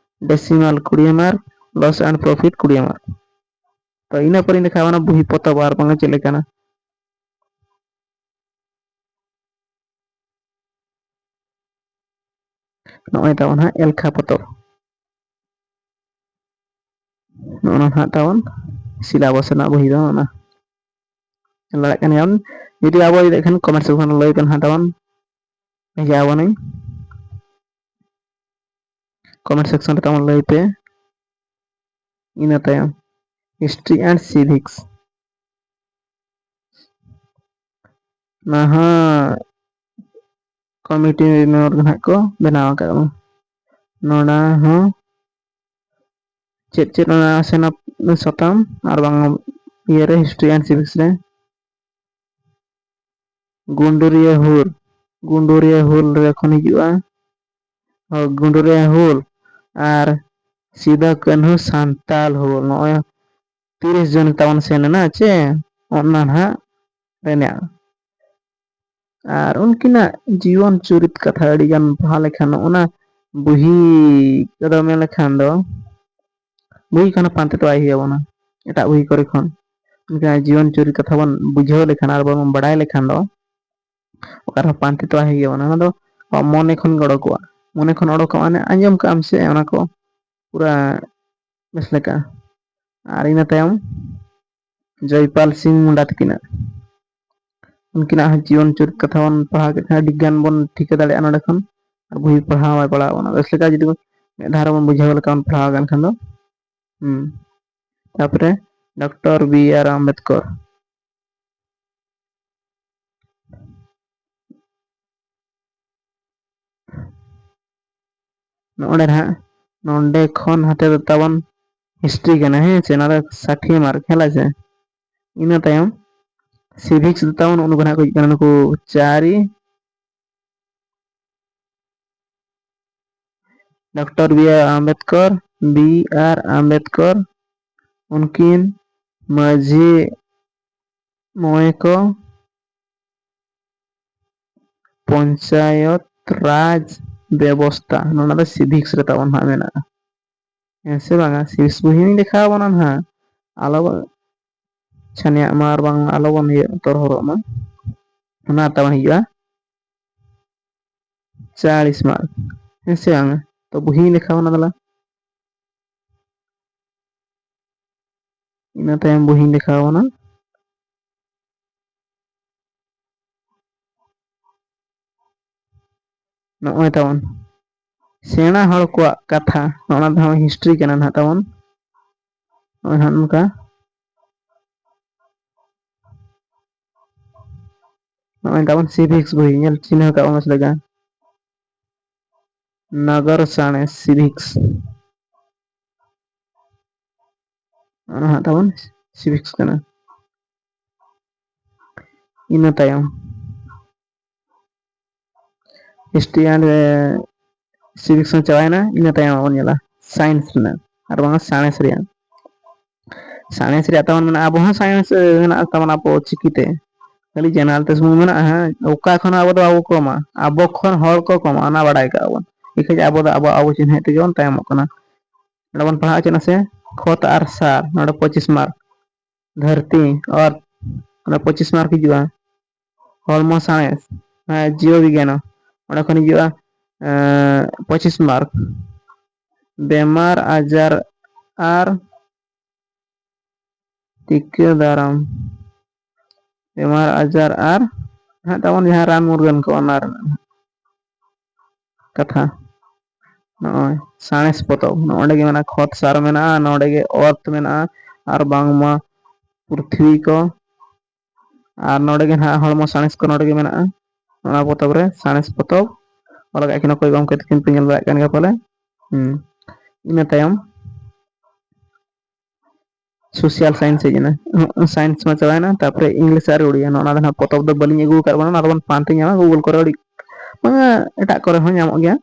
ᱰᱮᱥᱤᱢᱟᱞ ᱠᱩᱲᱤ ᱢᱟᱨᱠ, ᱞᱚᱥ ᱮᱱᱰ ᱯᱨᱚᱯᱷᱤᱴ ᱠᱩᱲᱤ ᱢᱟᱨᱠ᱾ ᱛᱚ ᱤᱱᱟᱹ ᱯᱚᱨᱮᱧ ᱫᱮᱠᱷᱟᱣ ᱠᱟᱱᱟ ᱵᱩᱦᱤ ᱯᱚᱛᱚᱵ ᱟᱨ ᱵᱟᱝ ᱪᱮᱫ ᱞᱮᱠᱟᱱᱟ᱾ ᱱᱚᱜᱼᱚᱭ ᱛᱟᱵᱚᱱ ᱦᱟᱸᱜ ᱮᱞᱠᱷᱟ ᱯᱚᱛᱚᱵ᱾ ᱱᱚᱜᱼᱚ ᱱᱟ ᱦᱟᱸᱜ ᱛᱟᱵᱚᱱ ᱥᱤᱞᱟᱵᱚᱥ ᱨᱮᱱᱟᱜ ᱵᱚᱦᱤ ᱫᱚ ᱚᱱᱟ᱾ ᱧᱮᱞ ᱫᱟᱲᱮᱭᱟᱜ ᱠᱟᱱ ᱜᱮᱭᱟᱵᱚᱱ᱾ ᱡᱩᱫᱤ ᱟᱵᱚ ᱡᱩᱫᱤ ᱮᱠᱷᱟᱱ ᱠᱚᱢᱮᱱᱴ ᱥᱮᱠᱥᱚᱱ ᱨᱮ ᱞᱟᱹᱭ ᱯᱮ ᱱᱟᱦᱟᱜ ᱛᱟᱵᱚᱱ, ᱵᱷᱮᱡᱟ ᱟᱵᱚᱱᱟᱹᱧ᱾ ᱠᱚᱢᱮᱱᱴ ᱥᱮᱠᱥᱚᱱ ᱨᱮ ᱛᱟᱵᱚᱱ ᱞᱟᱹᱭ ᱯᱮ᱾ ᱤᱱᱟᱹ ᱛᱟᱭᱚᱢ History and Civics, ᱱᱟᱦᱟᱜ ᱠᱚᱢᱤᱴᱤ ᱢᱮᱢᱵᱟᱨ ᱜᱮ ᱱᱟᱦᱟᱜ ᱠᱚ ᱵᱮᱱᱟᱣ ᱟᱠᱟᱫ ᱵᱚᱱᱟ᱾ ᱱᱚᱰᱮ ᱦᱚᱸ ᱪᱮᱫ ᱪᱮᱫ ᱚᱱᱟ ᱥᱮᱱᱟᱜ ᱥᱟᱛᱟᱢ ᱟᱨ ᱵᱟᱝ ᱤᱭᱟᱹᱨᱮ, History and Civics ᱨᱮ? ᱜᱩᱰᱩᱨᱤᱭᱟᱹ ᱦᱩᱞ, ᱜᱩᱰᱩᱨᱤᱭᱟᱹ ᱦᱩᱞ ᱨᱮ ᱠᱷᱚᱱ ᱦᱤᱡᱩᱜᱼᱟ᱾ ᱦᱳᱭ, ᱜᱩᱰᱩᱨᱤᱭᱟᱹ ᱦᱩᱞ ᱟᱨ ᱥᱤᱫᱩ ᱠᱟᱹᱱᱦᱩ ᱥᱟᱱᱛᱟᱞ ᱦᱩᱞ, ᱱᱚᱜᱼᱚᱭ ᱛᱤᱨᱤᱥ ᱡᱩᱱ ᱛᱟᱵᱚᱱ ᱥᱮᱱ ᱮᱱᱟ ᱪᱮ, ᱚᱱᱟ ᱱᱟᱦᱟᱜ ᱨᱮᱱᱟᱜ᱾ ᱟᱨ ᱩᱱᱠᱤᱱᱟᱜ ᱡᱤᱭᱚᱱ ᱪᱩᱨᱤᱛ ᱠᱟᱛᱷᱟ ᱟᱹᱰᱤ ᱜᱟᱱ ᱯᱟᱲᱦᱟᱣ ᱞᱮᱠᱷᱟᱱ ᱚᱱᱟ ᱵᱩᱦᱤ ᱠᱚᱫᱚ ᱢᱮᱱ ᱞᱮᱠᱷᱟᱱ ᱫᱚ ᱵᱩᱦᱤ ᱠᱷᱚᱱ ᱯᱟᱱᱛᱮ ᱛᱚ ᱵᱟᱭ ᱦᱩᱭ ᱟᱵᱚᱱᱟ, ᱮᱴᱟᱜ ᱵᱩᱦᱤ ᱠᱚᱨᱮ ᱠᱷᱚᱱ᱾ ᱩᱱᱠᱤᱱᱟᱜ ᱡᱤᱭᱚᱱ ᱪᱩᱨᱤᱛ ᱠᱟᱛᱷᱟ ᱵᱚᱱ ᱵᱩᱡᱷᱟᱹᱣ ᱞᱮᱠᱷᱟᱱ ᱟᱨ ᱵᱚᱱ ᱵᱟᱲᱟᱭ ᱞᱮᱠᱷᱟᱱ ᱫᱚ ᱚᱠᱟ ᱨᱮᱦᱚᱸ ᱯᱟᱱᱛᱮ ᱛᱚ ᱵᱟᱭ ᱦᱩᱭ ᱟᱵᱚᱱᱟ᱾ ᱚᱱᱟ ᱫᱚ ᱟᱵᱚᱣᱟᱜ ᱢᱚᱱᱮ ᱠᱷᱚᱱ ᱜᱮ ᱚᱰᱚᱠᱚᱜᱼᱟ᱾ ᱢᱚᱱᱮ ᱠᱷᱚᱱ ᱚᱰᱚᱠᱚᱜ ᱢᱟᱱᱮ ᱟᱸᱡᱚᱢ ᱠᱟᱜ ᱟᱢ ᱥᱮ ᱚᱱᱟ ᱠᱚ ᱯᱩᱨᱟᱹ ᱵᱮᱥ ᱞᱮᱠᱟ᱾ ᱟᱨ ᱤᱱᱟᱹ ᱛᱟᱭᱚᱢ ᱡᱚᱭᱯᱟᱞ ᱥᱤᱝ ᱢᱩᱱᱰᱟ ᱛᱟᱹᱠᱤᱱᱟᱜ, ᱩᱱᱠᱤᱱᱟᱜ ᱦᱚᱸ ᱡᱤᱭᱚᱱ ᱪᱩᱨᱤᱛ ᱠᱟᱛᱷᱟ ᱵᱚᱱ ᱯᱟᱲᱦᱟᱣ ᱠᱮᱫ ᱠᱷᱟᱱ ᱟᱹᱰᱤ ᱜᱟᱱ ᱵᱚᱱ ᱴᱷᱤᱠᱟᱹ ᱫᱟᱲᱮᱭᱟᱜᱼᱟ ᱱᱚᱰᱮ ᱠᱷᱚᱱ᱾ ᱟᱨ ᱵᱩᱦᱤ ᱯᱟᱲᱦᱟᱣ ᱵᱟᱭ ᱯᱟᱲᱟᱣ ᱵᱚᱱᱟ, ᱵᱮᱥ ᱞᱮᱠᱟ ᱡᱩᱫᱤ ᱵᱚᱱ ᱢᱤᱫ ᱫᱷᱟᱣ ᱨᱮᱵᱚᱱ ᱵᱩᱡᱷᱟᱹᱣ ᱞᱮᱠᱟ ᱵᱚᱱ ᱯᱟᱲᱦᱟᱣ ᱠᱟᱱ ᱠᱷᱟᱱ ᱫᱚ᱾ ᱦᱩᱸ᱾ ᱛᱟᱯᱚᱨᱮ ᱰᱚᱠᱴᱚᱨ ᱵᱤ ᱟᱨ ᱟᱢᱵᱮᱫᱠᱚᱨ, ᱱᱚᱜᱼᱚᱸᱰᱮ ᱱᱟᱦᱟᱜ, ᱱᱚᱸᱰᱮ ᱠᱷᱚᱱ ᱦᱟᱛᱮ ᱫᱚ ᱛᱟᱵᱚᱱ ᱦᱤᱥᱴᱨᱤ ᱠᱟᱱᱟ, ᱦᱮᱸ ᱥᱮ? ᱚᱱᱟ ᱫᱚ ᱥᱟᱴᱷᱤ ᱢᱟᱨᱠ, ᱦᱮᱸ ᱥᱮ? ᱤᱱᱟᱹ ᱛᱟᱭᱚᱢ ᱥᱤᱵᱷᱤᱠᱥ ᱫᱚ ᱛᱟᱵᱚᱱ ᱱᱩᱠᱩ ᱱᱟᱦᱟᱜ ᱠᱚ ᱦᱩᱭᱩᱜ ᱠᱟᱱᱟ, ᱱᱩᱠᱩ ᱪᱟᱨᱤ, doctor B R Ambedkar, B R Ambedkar, ᱩᱱᱠᱤᱱ ᱢᱟᱹᱡᱷᱤ ᱢᱚᱬᱮ ᱠᱚ ᱯᱚᱧᱪᱟᱭᱚᱛ ᱨᱟᱡᱽ ᱵᱮᱵᱚᱥᱛᱟ, ᱱᱚᱣᱟ ᱫᱚ ᱥᱤᱵᱷᱤᱠᱥ ᱨᱮ ᱛᱟᱵᱚᱱ ᱦᱟᱸᱜ ᱢᱮᱱᱟᱜᱼᱟ᱾ ᱦᱮᱸ ᱥᱮ ᱵᱟᱝᱟ? ᱥᱤᱵᱷᱤᱠᱥ ᱵᱚᱦᱤᱧ ᱫᱮᱠᱷᱟᱣ ᱟᱵᱚᱱᱟ ᱱᱟᱦᱟᱜ, ᱟᱞᱚ ᱵᱚᱱ ᱪᱷᱟᱱᱭᱟᱜ ᱢᱟ ᱟᱨ ᱵᱟᱝ ᱟᱞᱚ ᱵᱚᱱ ᱤᱭᱟᱹ ᱛᱚᱨᱦᱚᱨᱚᱜ ᱢᱟ᱾ ᱚᱱᱟ ᱛᱟᱵᱚᱱ ᱦᱤᱡᱩᱜᱼᱟ ᱪᱟᱞᱤᱥ ᱢᱟᱨᱠ, ᱦᱮᱸ ᱥᱮ ᱵᱟᱝᱟ? ᱛᱚ ᱵᱚᱦᱤᱧ ᱫᱮᱠᱷᱟᱣ ᱟᱵᱚᱱᱟ ᱫᱮᱞᱟ᱾ ᱤᱱᱟᱹ ᱛᱟᱭᱚᱢ ᱵᱚᱦᱤᱧ ᱫᱮᱠᱷᱟᱣ ᱟᱵᱚᱱᱟ᱾ ᱱᱚᱜᱼᱚᱭ ᱛᱟᱵᱚᱱ ᱥᱮᱬᱟ ᱦᱚᱲ ᱠᱚᱣᱟᱜ ᱠᱟᱛᱷᱟ, ᱚᱱᱟ ᱫᱚ ᱦᱤᱥᱴᱨᱤ ᱠᱟᱱᱟ ᱱᱟᱦᱟᱜ ᱛᱟᱵᱚᱱ᱾ ᱱᱚᱜᱼᱚᱭ ᱦᱟᱸᱜ ᱱᱚᱝᱠᱟ᱾ ᱱᱚᱜᱼᱚᱭ ᱛᱟᱵᱚᱱ ᱥᱤᱵᱷᱤᱠᱥ ᱵᱳᱭ, ᱧᱮᱞ ᱪᱤᱱᱦᱟᱹ ᱠᱟᱜ ᱵᱚᱱ ᱢᱟᱥᱮ ᱞᱮᱠᱟ, ᱱᱟᱜᱟᱨ ᱥᱟᱬᱮᱥ, ᱥᱤᱵᱷᱤᱠᱥ᱾ ᱚᱱᱟ ᱦᱟᱸᱜ ᱛᱟᱵᱚᱱ ᱥᱤᱵᱷᱤᱠᱥ ᱠᱟᱱᱟ᱾ ᱤᱱᱟᱹ ᱛᱟᱭᱚᱢ ᱦᱤᱥᱴᱨᱤ ᱮᱱᱰ ᱥᱤᱵᱷᱤᱠᱥ ᱦᱚᱸ ᱪᱟᱵᱟᱭᱮᱱᱟ᱾ ᱤᱱᱟᱹ ᱛᱟᱭᱚᱢ ᱵᱚᱱ ᱧᱮᱞᱟ ᱥᱟᱭᱮᱱᱥ ᱨᱮᱱᱟᱜ, ᱟᱨ ᱵᱟᱝ ᱥᱟᱬᱮᱥ ᱨᱮᱭᱟᱜ᱾ ᱥᱟᱬᱮᱥ ᱨᱮᱭᱟᱜ ᱛᱟᱵᱚᱱ ᱢᱮᱱᱟᱜᱼᱟ, ᱟᱵᱚ ᱦᱚᱸ ᱥᱟᱬᱮᱥ ᱢᱮᱱᱟᱜᱼᱟ ᱛᱟᱵᱚᱱ ᱟᱵᱚ ᱪᱤᱠᱤᱛᱮ, ᱠᱷᱟᱹᱞᱤ ᱡᱮᱱᱟᱨᱟᱞ ᱛᱮ ᱥᱩᱢᱩᱝ ᱢᱮᱱᱟᱜᱼᱟ᱾ ᱦᱮᱸ, ᱚᱠᱟ ᱠᱷᱚᱱ ᱟᱵᱚ ᱫᱚ ᱵᱟᱵᱚ ᱠᱚᱢᱟ, ᱟᱵᱚ ᱠᱷᱚᱱ ᱦᱚᱲ ᱠᱚ ᱠᱚᱢᱟ, ᱚᱱᱟ ᱵᱟᱲᱟᱭ ᱠᱟᱜᱼᱟ ᱵᱚᱱ᱾ ᱤᱠᱷᱟᱹᱡ ᱟᱵᱚ ᱫᱚ ᱟᱵᱚ, ᱟᱵᱚ ᱪᱤᱱᱦᱟᱹ ᱛᱮᱜᱮ ᱵᱚᱱ ᱛᱟᱭᱚᱢᱚᱜ ᱠᱟᱱᱟ᱾ ᱱᱚᱰᱮ ᱵᱚᱱ ᱯᱟᱲᱦᱟᱣ ᱦᱚᱪᱚ ᱱᱟᱥᱮ, ᱠᱷᱚᱛ ᱟᱨ ᱥᱟᱨ, ᱱᱚᱰᱮ ᱯᱚᱸᱪᱤᱥ ᱢᱟᱨᱠ᱾ ᱫᱷᱟᱹᱨᱛᱤ, ᱚᱛ, ᱱᱚᱰᱮ ᱯᱚᱸᱪᱤᱥ ᱢᱟᱨᱠ ᱦᱤᱡᱩᱜᱼᱟ᱾ ᱦᱚᱲᱢᱚ ᱥᱟᱬᱮᱥ, ᱦᱮᱸ, ᱡᱤᱣᱚ ᱵᱤᱜᱽᱜᱟᱱ, ᱚᱸᱰᱮ ᱠᱷᱚᱱ ᱦᱤᱡᱩᱜᱼᱟ, ᱮᱸ, ᱯᱚᱸᱪᱤᱥ ᱢᱟᱨᱠ᱾ ᱵᱮᱢᱟᱨ ᱟᱡᱟᱨ ᱟᱨ ᱴᱤᱠᱟᱹ ᱫᱟᱨᱟᱢ, ᱵᱮᱢᱟᱨ ᱟᱡᱟᱨ ᱟᱨ ᱦᱟᱸᱜ ᱛᱟᱵᱚᱱ ᱡᱟᱦᱟᱸ ᱨᱟᱱ ᱢᱩᱨᱜᱟᱹᱱ ᱠᱚ, ᱚᱱᱟ ᱨᱮᱱᱟᱜ ᱠᱟᱛᱷᱟ᱾ ᱱᱚᱜᱼᱚᱭ ᱥᱟᱬᱮᱥ ᱯᱚᱛᱚᱵ, ᱱᱚᱜᱼᱚᱭ ᱜᱮ ᱢᱮᱱᱟᱜᱼᱟ, ᱠᱷᱚᱛ ᱥᱟᱨ ᱢᱮᱱᱟᱜᱼᱟ, ᱱᱚᱰᱮ ᱜᱮ ᱚᱛ ᱢᱮᱱᱟᱜᱼᱟ, ᱟᱨ ᱵᱟᱝᱢᱟ ᱯᱨᱤᱛᱷᱤᱵᱤ ᱠᱚ, ᱟᱨ ᱱᱚᱰᱮ ᱜᱮ ᱱᱟᱦᱟᱜ ᱦᱚᱲᱢᱚ ᱥᱟᱬᱮᱥ ᱠᱚ ᱱᱚᱰᱮ ᱜᱮ ᱢᱮᱱᱟᱜᱼᱟ᱾ ᱚᱱᱟ ᱯᱚᱛᱚᱵ ᱨᱮ ᱥᱟᱬᱮᱥ ᱯᱚᱛᱚᱵ ᱚᱞ ᱟᱠᱟᱫ ᱠᱤᱱ ᱚᱠᱚᱭ ᱜᱚᱢᱠᱮ ᱛᱟᱹᱠᱤᱱ ᱯᱮ ᱧᱮᱞ ᱫᱟᱲᱮᱭᱟᱜ ᱠᱟᱱ ᱜᱮᱭᱟ ᱯᱟᱞᱮ᱾ ᱦᱩᱸ᱾ ᱤᱱᱟᱹ ᱛᱟᱭᱚᱢ ᱥᱳᱥᱟᱞ ᱥᱟᱭᱮᱱᱥ ᱦᱮᱡ ᱮᱱᱟ, ᱥᱟᱭᱮᱱᱥ ᱢᱟ ᱪᱟᱵᱟᱭᱮᱱᱟ, ᱛᱟᱨᱯᱚᱨᱮ ᱤᱝᱞᱤᱥ ᱟᱨ ᱩᱲᱤᱭᱟ᱾ ᱱᱚᱜᱼᱚ ᱱᱚᱣᱟ ᱫᱚ ᱱᱟᱦᱟᱜ ᱯᱚᱛᱚᱵ ᱫᱚ ᱵᱟᱹᱞᱤᱧ ᱟᱹᱜᱩ ᱟᱠᱟᱫ ᱵᱚᱱᱟ, ᱚᱱᱟ ᱫᱚᱵᱚᱱ ᱯᱟᱱᱛᱮ ᱧᱟᱢᱟ ᱜᱩᱜᱩᱞ ᱠᱚᱨᱮ, ᱟᱹᱰᱤ ᱵᱟᱝᱟ ᱮᱴᱟᱜ ᱠᱚᱨᱮ ᱦᱚᱸ ᱧᱟᱢᱚᱜ ᱜᱮᱭᱟ᱾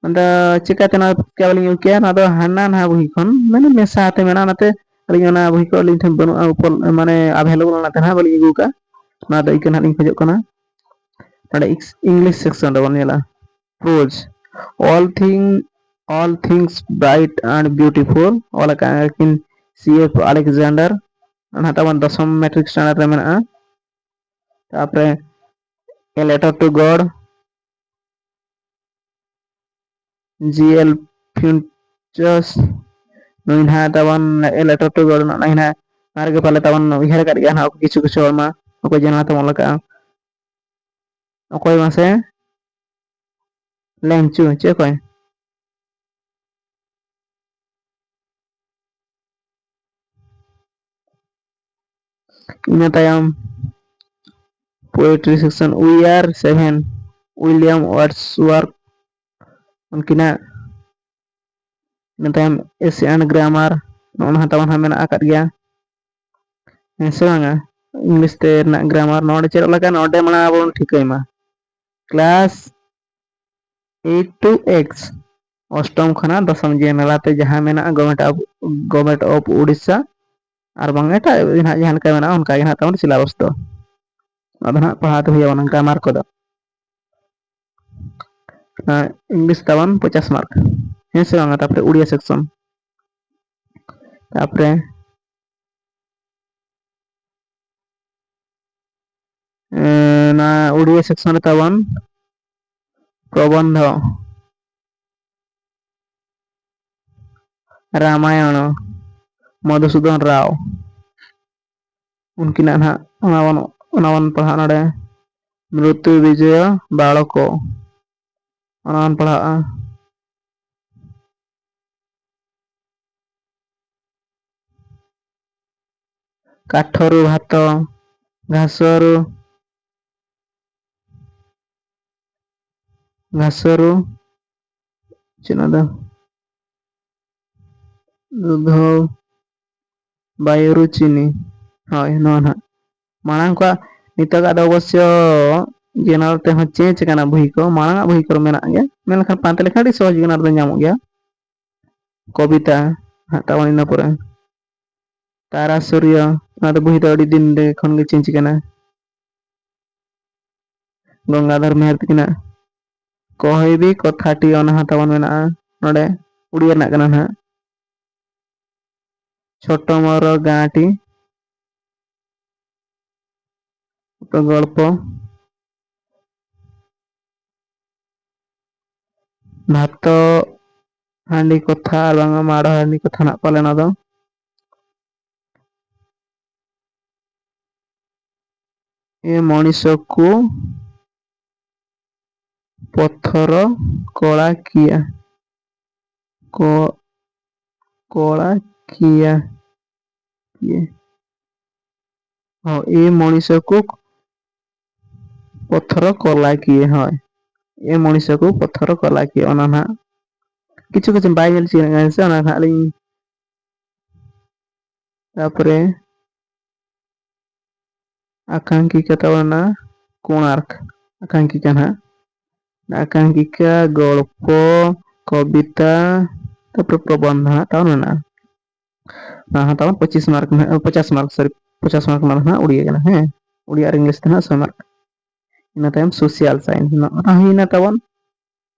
ᱟᱫᱚ ᱪᱤᱠᱟᱹᱛᱮ ᱱᱚᱣᱟ ᱪᱤᱠᱟᱹ ᱵᱟᱹᱞᱤᱧ ᱟᱹᱜᱩ ᱠᱮᱭᱟ? ᱱᱚᱣᱟ ᱫᱚ ᱦᱟᱱᱟ ᱱᱟᱦᱟᱜ ᱵᱚᱦᱤ ᱠᱷᱚᱱ, ᱢᱟᱱᱮ ᱢᱮᱥᱟ ᱟᱛᱮ ᱢᱮᱱᱟᱜᱼᱟ, ᱚᱱᱟᱛᱮ ᱟᱹᱞᱤᱧ ᱚᱱᱟ ᱵᱚᱦᱤ ᱠᱚ ᱟᱹᱞᱤᱧ ᱴᱷᱮᱱ ᱵᱟᱹᱱᱩᱜᱼᱟ, ᱩᱯᱚᱞ-, ᱢᱟᱱᱮ ᱟᱵᱷᱮᱞᱮᱵᱚᱞ, ᱚᱱᱟᱛᱮ ᱱᱟᱦᱟᱜ ᱵᱟᱹᱞᱤᱧ ᱟᱹᱜᱩ ᱟᱠᱟᱫᱼᱟ᱾ ᱱᱚᱣᱟ ᱫᱚ ᱤᱠᱟᱹ ᱱᱟᱦᱟᱜ ᱞᱤᱧ ᱠᱷᱚᱡᱚᱜ ᱠᱟᱱᱟ᱾ ᱱᱚᱰᱮ ᱤᱝᱞᱤᱥ ᱥᱮᱠᱥᱚᱱ ᱨᱮᱵᱚᱱ ᱧᱮᱞᱟ, ᱯᱨᱳᱡᱽ, all thing, all things bright and beautiful, ᱚᱞ ᱟᱠᱟᱫ ᱠᱤᱱ ᱥᱤ ᱮᱯᱷ ᱟᱞᱮᱠᱡᱟᱱᱰᱟᱨ, ᱚᱱᱟ ᱛᱟᱵᱚᱱ ᱫᱚᱥᱚᱢ ᱢᱮᱴᱨᱤᱠ ᱥᱴᱮᱱᱰᱟᱨᱰ ᱨᱮ ᱢᱮᱱᱟᱜᱼᱟ᱾ ᱛᱟᱨᱯᱚᱨᱮ A Letter to God, G L Fuentes, ᱱᱩᱭ ᱱᱟᱦᱟᱜ ᱛᱟᱵᱚᱱ A Letter to God, ᱱᱚᱜᱼᱚᱭ ᱱᱟᱦᱟᱜ ᱱᱚᱣᱟ ᱨᱮᱜᱮ ᱯᱟᱞᱮ ᱛᱟᱵᱚᱱ ᱩᱭᱦᱟᱹᱨ ᱟᱠᱟᱫ ᱜᱮᱭᱟ ᱱᱟᱦᱟᱜ ᱠᱤᱪᱷᱩ ᱠᱤᱪᱷᱩ ᱦᱚᱲ ᱢᱟ, ᱚᱠᱚᱭ ᱡᱮ ᱱᱚᱣᱟ ᱛᱮᱵᱚᱱ ᱚᱞ ᱟᱠᱟᱫᱼᱟ, ᱚᱠᱚᱭ ᱢᱟᱥᱮ? ᱞᱮᱝᱪᱩ, ᱪᱮᱫ ᱚᱠᱚᱭ? ᱤᱱᱟᱹ ᱛᱟᱭᱚᱢ poetry section, We Are Seven, William Wordsworth, ᱩᱱᱠᱤᱱᱟᱜ᱾ ᱤᱱᱟᱹ ᱛᱟᱭᱚᱢ essay and grammar, ᱱᱚᱜᱼᱚ ᱱᱚᱣᱟ ᱛᱟᱵᱚᱱ ᱦᱟᱸᱜ ᱢᱮᱱᱟᱜ ᱟᱠᱟᱫ ᱜᱮᱭᱟ, ᱦᱮᱸ ᱥᱮ ᱵᱟᱝᱟ? ᱤᱝᱞᱤᱥ ᱛᱮ ᱨᱮᱱᱟᱜ grammar ᱱᱚᱰᱮ ᱪᱮᱫ ᱞᱮᱠᱟ, ᱱᱚᱰᱮ ᱢᱟᱲᱟᱝ ᱟᱵᱚ ᱵᱚᱱ ᱴᱷᱤᱠᱟᱹᱭ ᱢᱟ᱾ Class eight to X, ᱚᱥᱴᱚᱢ ᱠᱷᱚᱱᱟᱜ ᱫᱚᱥᱚᱢ ᱡᱮᱱᱟᱨᱟᱞ ᱛᱮ ᱡᱟᱦᱟᱸ ᱢᱮᱱᱟᱜᱼᱟ, Government of, Government of Odisha, ᱟᱨ ᱵᱟᱝ ᱮᱴᱟᱜ ᱱᱟᱦᱟᱜ ᱡᱟᱦᱟᱸ ᱞᱮᱠᱟ ᱢᱮᱱᱟᱜᱼᱟ, ᱚᱱᱠᱟ ᱜᱮ ᱱᱟᱦᱟᱜ ᱛᱟᱵᱚᱱ syllabus ᱫᱚ᱾ ᱟᱫᱚ ᱱᱟᱦᱟᱜ ᱯᱟᱲᱦᱟᱣ ᱛᱮ ᱦᱩᱭ ᱟᱵᱚᱱᱟ grammar ᱠᱚᱫᱚ᱾ ᱟᱨ ᱤᱝᱞᱤᱥ ᱛᱟᱵᱚᱱ ᱯᱚᱪᱟᱥ mark, ᱦᱮᱸ ᱥᱮ ᱵᱟᱝᱟ? ᱛᱟᱨᱯᱚᱨᱮ ᱩᱲᱤᱭᱟ section, ᱛᱟᱨᱯᱚᱨᱮ ᱮᱸ, ᱚᱱᱟ ᱩᱲᱤᱭᱟ section ᱨᱮ ᱛᱟᱵᱚᱱ ᱯᱨᱚᱵᱚᱱᱫᱷᱚ, ᱨᱟᱢᱟᱭᱚᱬ, ᱢᱚᱫᱷᱩᱥᱩᱫᱚᱱ ᱨᱟᱣ, ᱩᱱᱠᱤᱱᱟᱜ ᱱᱟᱦᱟᱜ ᱚᱱᱟ ᱵᱚᱱ, ᱚᱱᱟ ᱵᱚᱱ ᱯᱟᱲᱦᱟᱜᱼᱟ ᱱᱚᱰᱮ᱾ ᱢᱨᱤᱛᱩ ᱵᱤᱡᱚᱭ ᱵᱟᱲᱠᱚ, ᱚᱱᱟ ᱵᱚᱱ ᱯᱟᱲᱦᱟᱜᱼᱟ᱾ ᱠᱟᱴᱷᱚᱨᱩ ᱵᱷᱟᱛᱚ, ᱜᱷᱟᱥᱚᱨᱩ, ᱜᱷᱟᱥᱚᱨᱩ, ᱪᱮᱫ ᱚᱱᱟ ᱫᱚ? ᱫᱩᱫᱷᱚ, ᱵᱟᱭᱩᱨᱩ, ᱪᱤᱱᱤ᱾ ᱦᱳᱭ, ᱱᱚᱣᱟ ᱱᱟᱦᱟᱜ᱾ ᱢᱟᱲᱟᱝ ᱠᱚᱣᱟᱜ, ᱱᱤᱛᱚᱜᱟᱜ ᱫᱚ ᱚᱵᱚᱥᱥᱚ general ᱛᱮᱦᱚᱸ change ᱟᱠᱟᱱᱟ ᱵᱚᱦᱤ ᱠᱚ, ᱢᱟᱲᱟᱝ ᱟᱜ ᱵᱚᱦᱤ ᱠᱚᱨᱮ ᱢᱮᱱᱟᱜ ᱜᱮᱭᱟ, ᱢᱮᱱᱠᱷᱟᱱ ᱯᱟᱱᱛᱮ ᱞᱮᱠᱷᱟᱱ ᱟᱹᱰᱤ ᱥᱚᱦᱚᱡ ᱜᱮ ᱚᱱᱟ ᱨᱮᱫᱚ ᱧᱟᱢᱚᱜ ᱜᱮᱭᱟ᱾ ᱠᱚᱵᱤᱛᱟ ᱦᱟᱸᱜ ᱛᱟᱵᱚᱱ ᱤᱱᱟᱹ ᱯᱚᱨᱮ᱾ ᱛᱟᱨᱟ ᱥᱩᱨᱭᱚ, ᱚᱱᱟ ᱫᱚ ᱵᱚᱦᱤ ᱫᱚ ᱟᱹᱰᱤ ᱫᱤᱱ ᱨᱮ ᱠᱷᱚᱱ ᱜᱮ change ᱠᱟᱱᱟ᱾ ᱜᱚᱝᱜᱟᱫᱷᱚᱨ ᱢᱮᱦᱮᱨ ᱛᱟᱹᱠᱤᱱᱟᱜ ᱠᱚᱦᱤᱵᱤ ᱠᱚᱛᱷᱟᱴᱤ, ᱚᱱᱟ ᱦᱚᱸ ᱛᱟᱵᱚᱱ ᱢᱮᱱᱟᱜᱼᱟ ᱱᱚᱰᱮ, ᱩᱲᱤᱭᱟ ᱨᱮᱱᱟᱜ ᱠᱟᱱᱟ ᱱᱟᱦᱟᱜ᱾ ᱪᱷᱳᱴᱳ ᱢᱚᱨᱚ ᱜᱟᱸᱴᱤ, ᱜᱚᱞᱯᱚ᱾ ᱵᱷᱟᱛᱚ ᱦᱟᱺᱰᱤ ᱠᱚᱛᱷᱟ ᱟᱨ ᱵᱟᱝᱟ ᱢᱟᱲᱚ ᱦᱟᱺᱰᱤ ᱠᱚᱛᱷᱟ ᱱᱟᱜ ᱯᱟᱞᱮ ᱚᱱᱟ ᱫᱚ᱾ ᱮ ᱢᱚᱬᱤᱥᱚ ᱠᱚ ᱯᱚᱛᱷᱚᱨ ᱠᱚᱲᱟ ᱠᱤᱭᱟ᱾ ᱠᱚ-, ᱠᱚᱲᱟ ᱠᱤᱭᱟ᱾ ᱠᱤᱭᱟ᱾ ᱦᱚᱸ, ᱮ ᱢᱚᱬᱤᱥᱚ ᱠᱚ ᱯᱚᱛᱷᱨᱚ ᱠᱚᱞᱟ ᱠᱤᱭᱟᱹ, ᱦᱳᱭ, ᱮ ᱢᱚᱬᱤᱥᱚ ᱠᱚ ᱯᱚᱛᱷᱨᱚ ᱠᱚᱞᱟ ᱠᱤᱭᱟᱹ, ᱚᱱᱟ ᱱᱟᱦᱟᱜ ᱠᱤᱪᱷᱩ ᱠᱤᱪᱷᱩ ᱵᱟᱭ ᱧᱮᱞ ᱪᱤᱱᱦᱟᱹᱜ ᱠᱟᱱᱟ ᱥᱮ, ᱚᱱᱟ ᱱᱟᱦᱟᱜ ᱞᱤᱧ, ᱛᱟᱯᱚᱨᱮ ᱟᱠᱟᱝᱠᱤᱠᱟ ᱛᱟᱵᱚᱱ ᱢᱮᱱᱟᱜᱼᱟ ᱠᱳᱱᱟᱨᱠ, ᱟᱠᱟᱝᱠᱤᱠᱟ ᱱᱟᱦᱟᱜ, ᱟᱠᱟᱝᱠᱤᱠᱟ, ᱜᱚᱞᱯᱚ, ᱠᱚᱵᱤᱛᱟ, ᱛᱟᱯᱚᱨᱮ ᱯᱨᱚᱵᱚᱱᱫᱷᱚ ᱱᱟᱦᱟᱜ ᱛᱟᱵᱚᱱ ᱢᱮᱱᱟᱜᱼᱟ᱾ ᱱᱚᱣᱟ ᱦᱚᱸ ᱛᱟᱵᱚᱱ ᱯᱚᱸᱪᱤᱥ ᱢᱟᱨᱠ ᱱᱟᱦᱟᱜ, ᱯᱚᱪᱟᱥ ᱢᱟᱨᱠ, ᱥᱚᱨᱤ, ᱯᱚᱪᱟᱥ ᱢᱟᱨᱠ ᱨᱮᱱᱟᱜ ᱫᱚ ᱱᱟᱦᱟᱜ ᱩᱲᱤᱭᱟ ᱠᱟᱱᱟ, ᱦᱮᱸ, ᱩᱲᱤᱭᱟ ᱟᱨ ᱤᱝᱞᱤᱥ ᱛᱮ ᱱᱟᱦᱟᱜ ᱥᱚᱭ ᱢᱟᱨᱠ᱾ ᱤᱱᱟᱹ ᱛᱟᱭᱚᱢ ᱥᱳᱥᱤᱭᱟᱞ ᱥᱟᱭᱮᱱᱥ, ᱱᱚᱣᱟ ᱦᱩᱭᱱᱟ ᱛᱟᱵᱚᱱ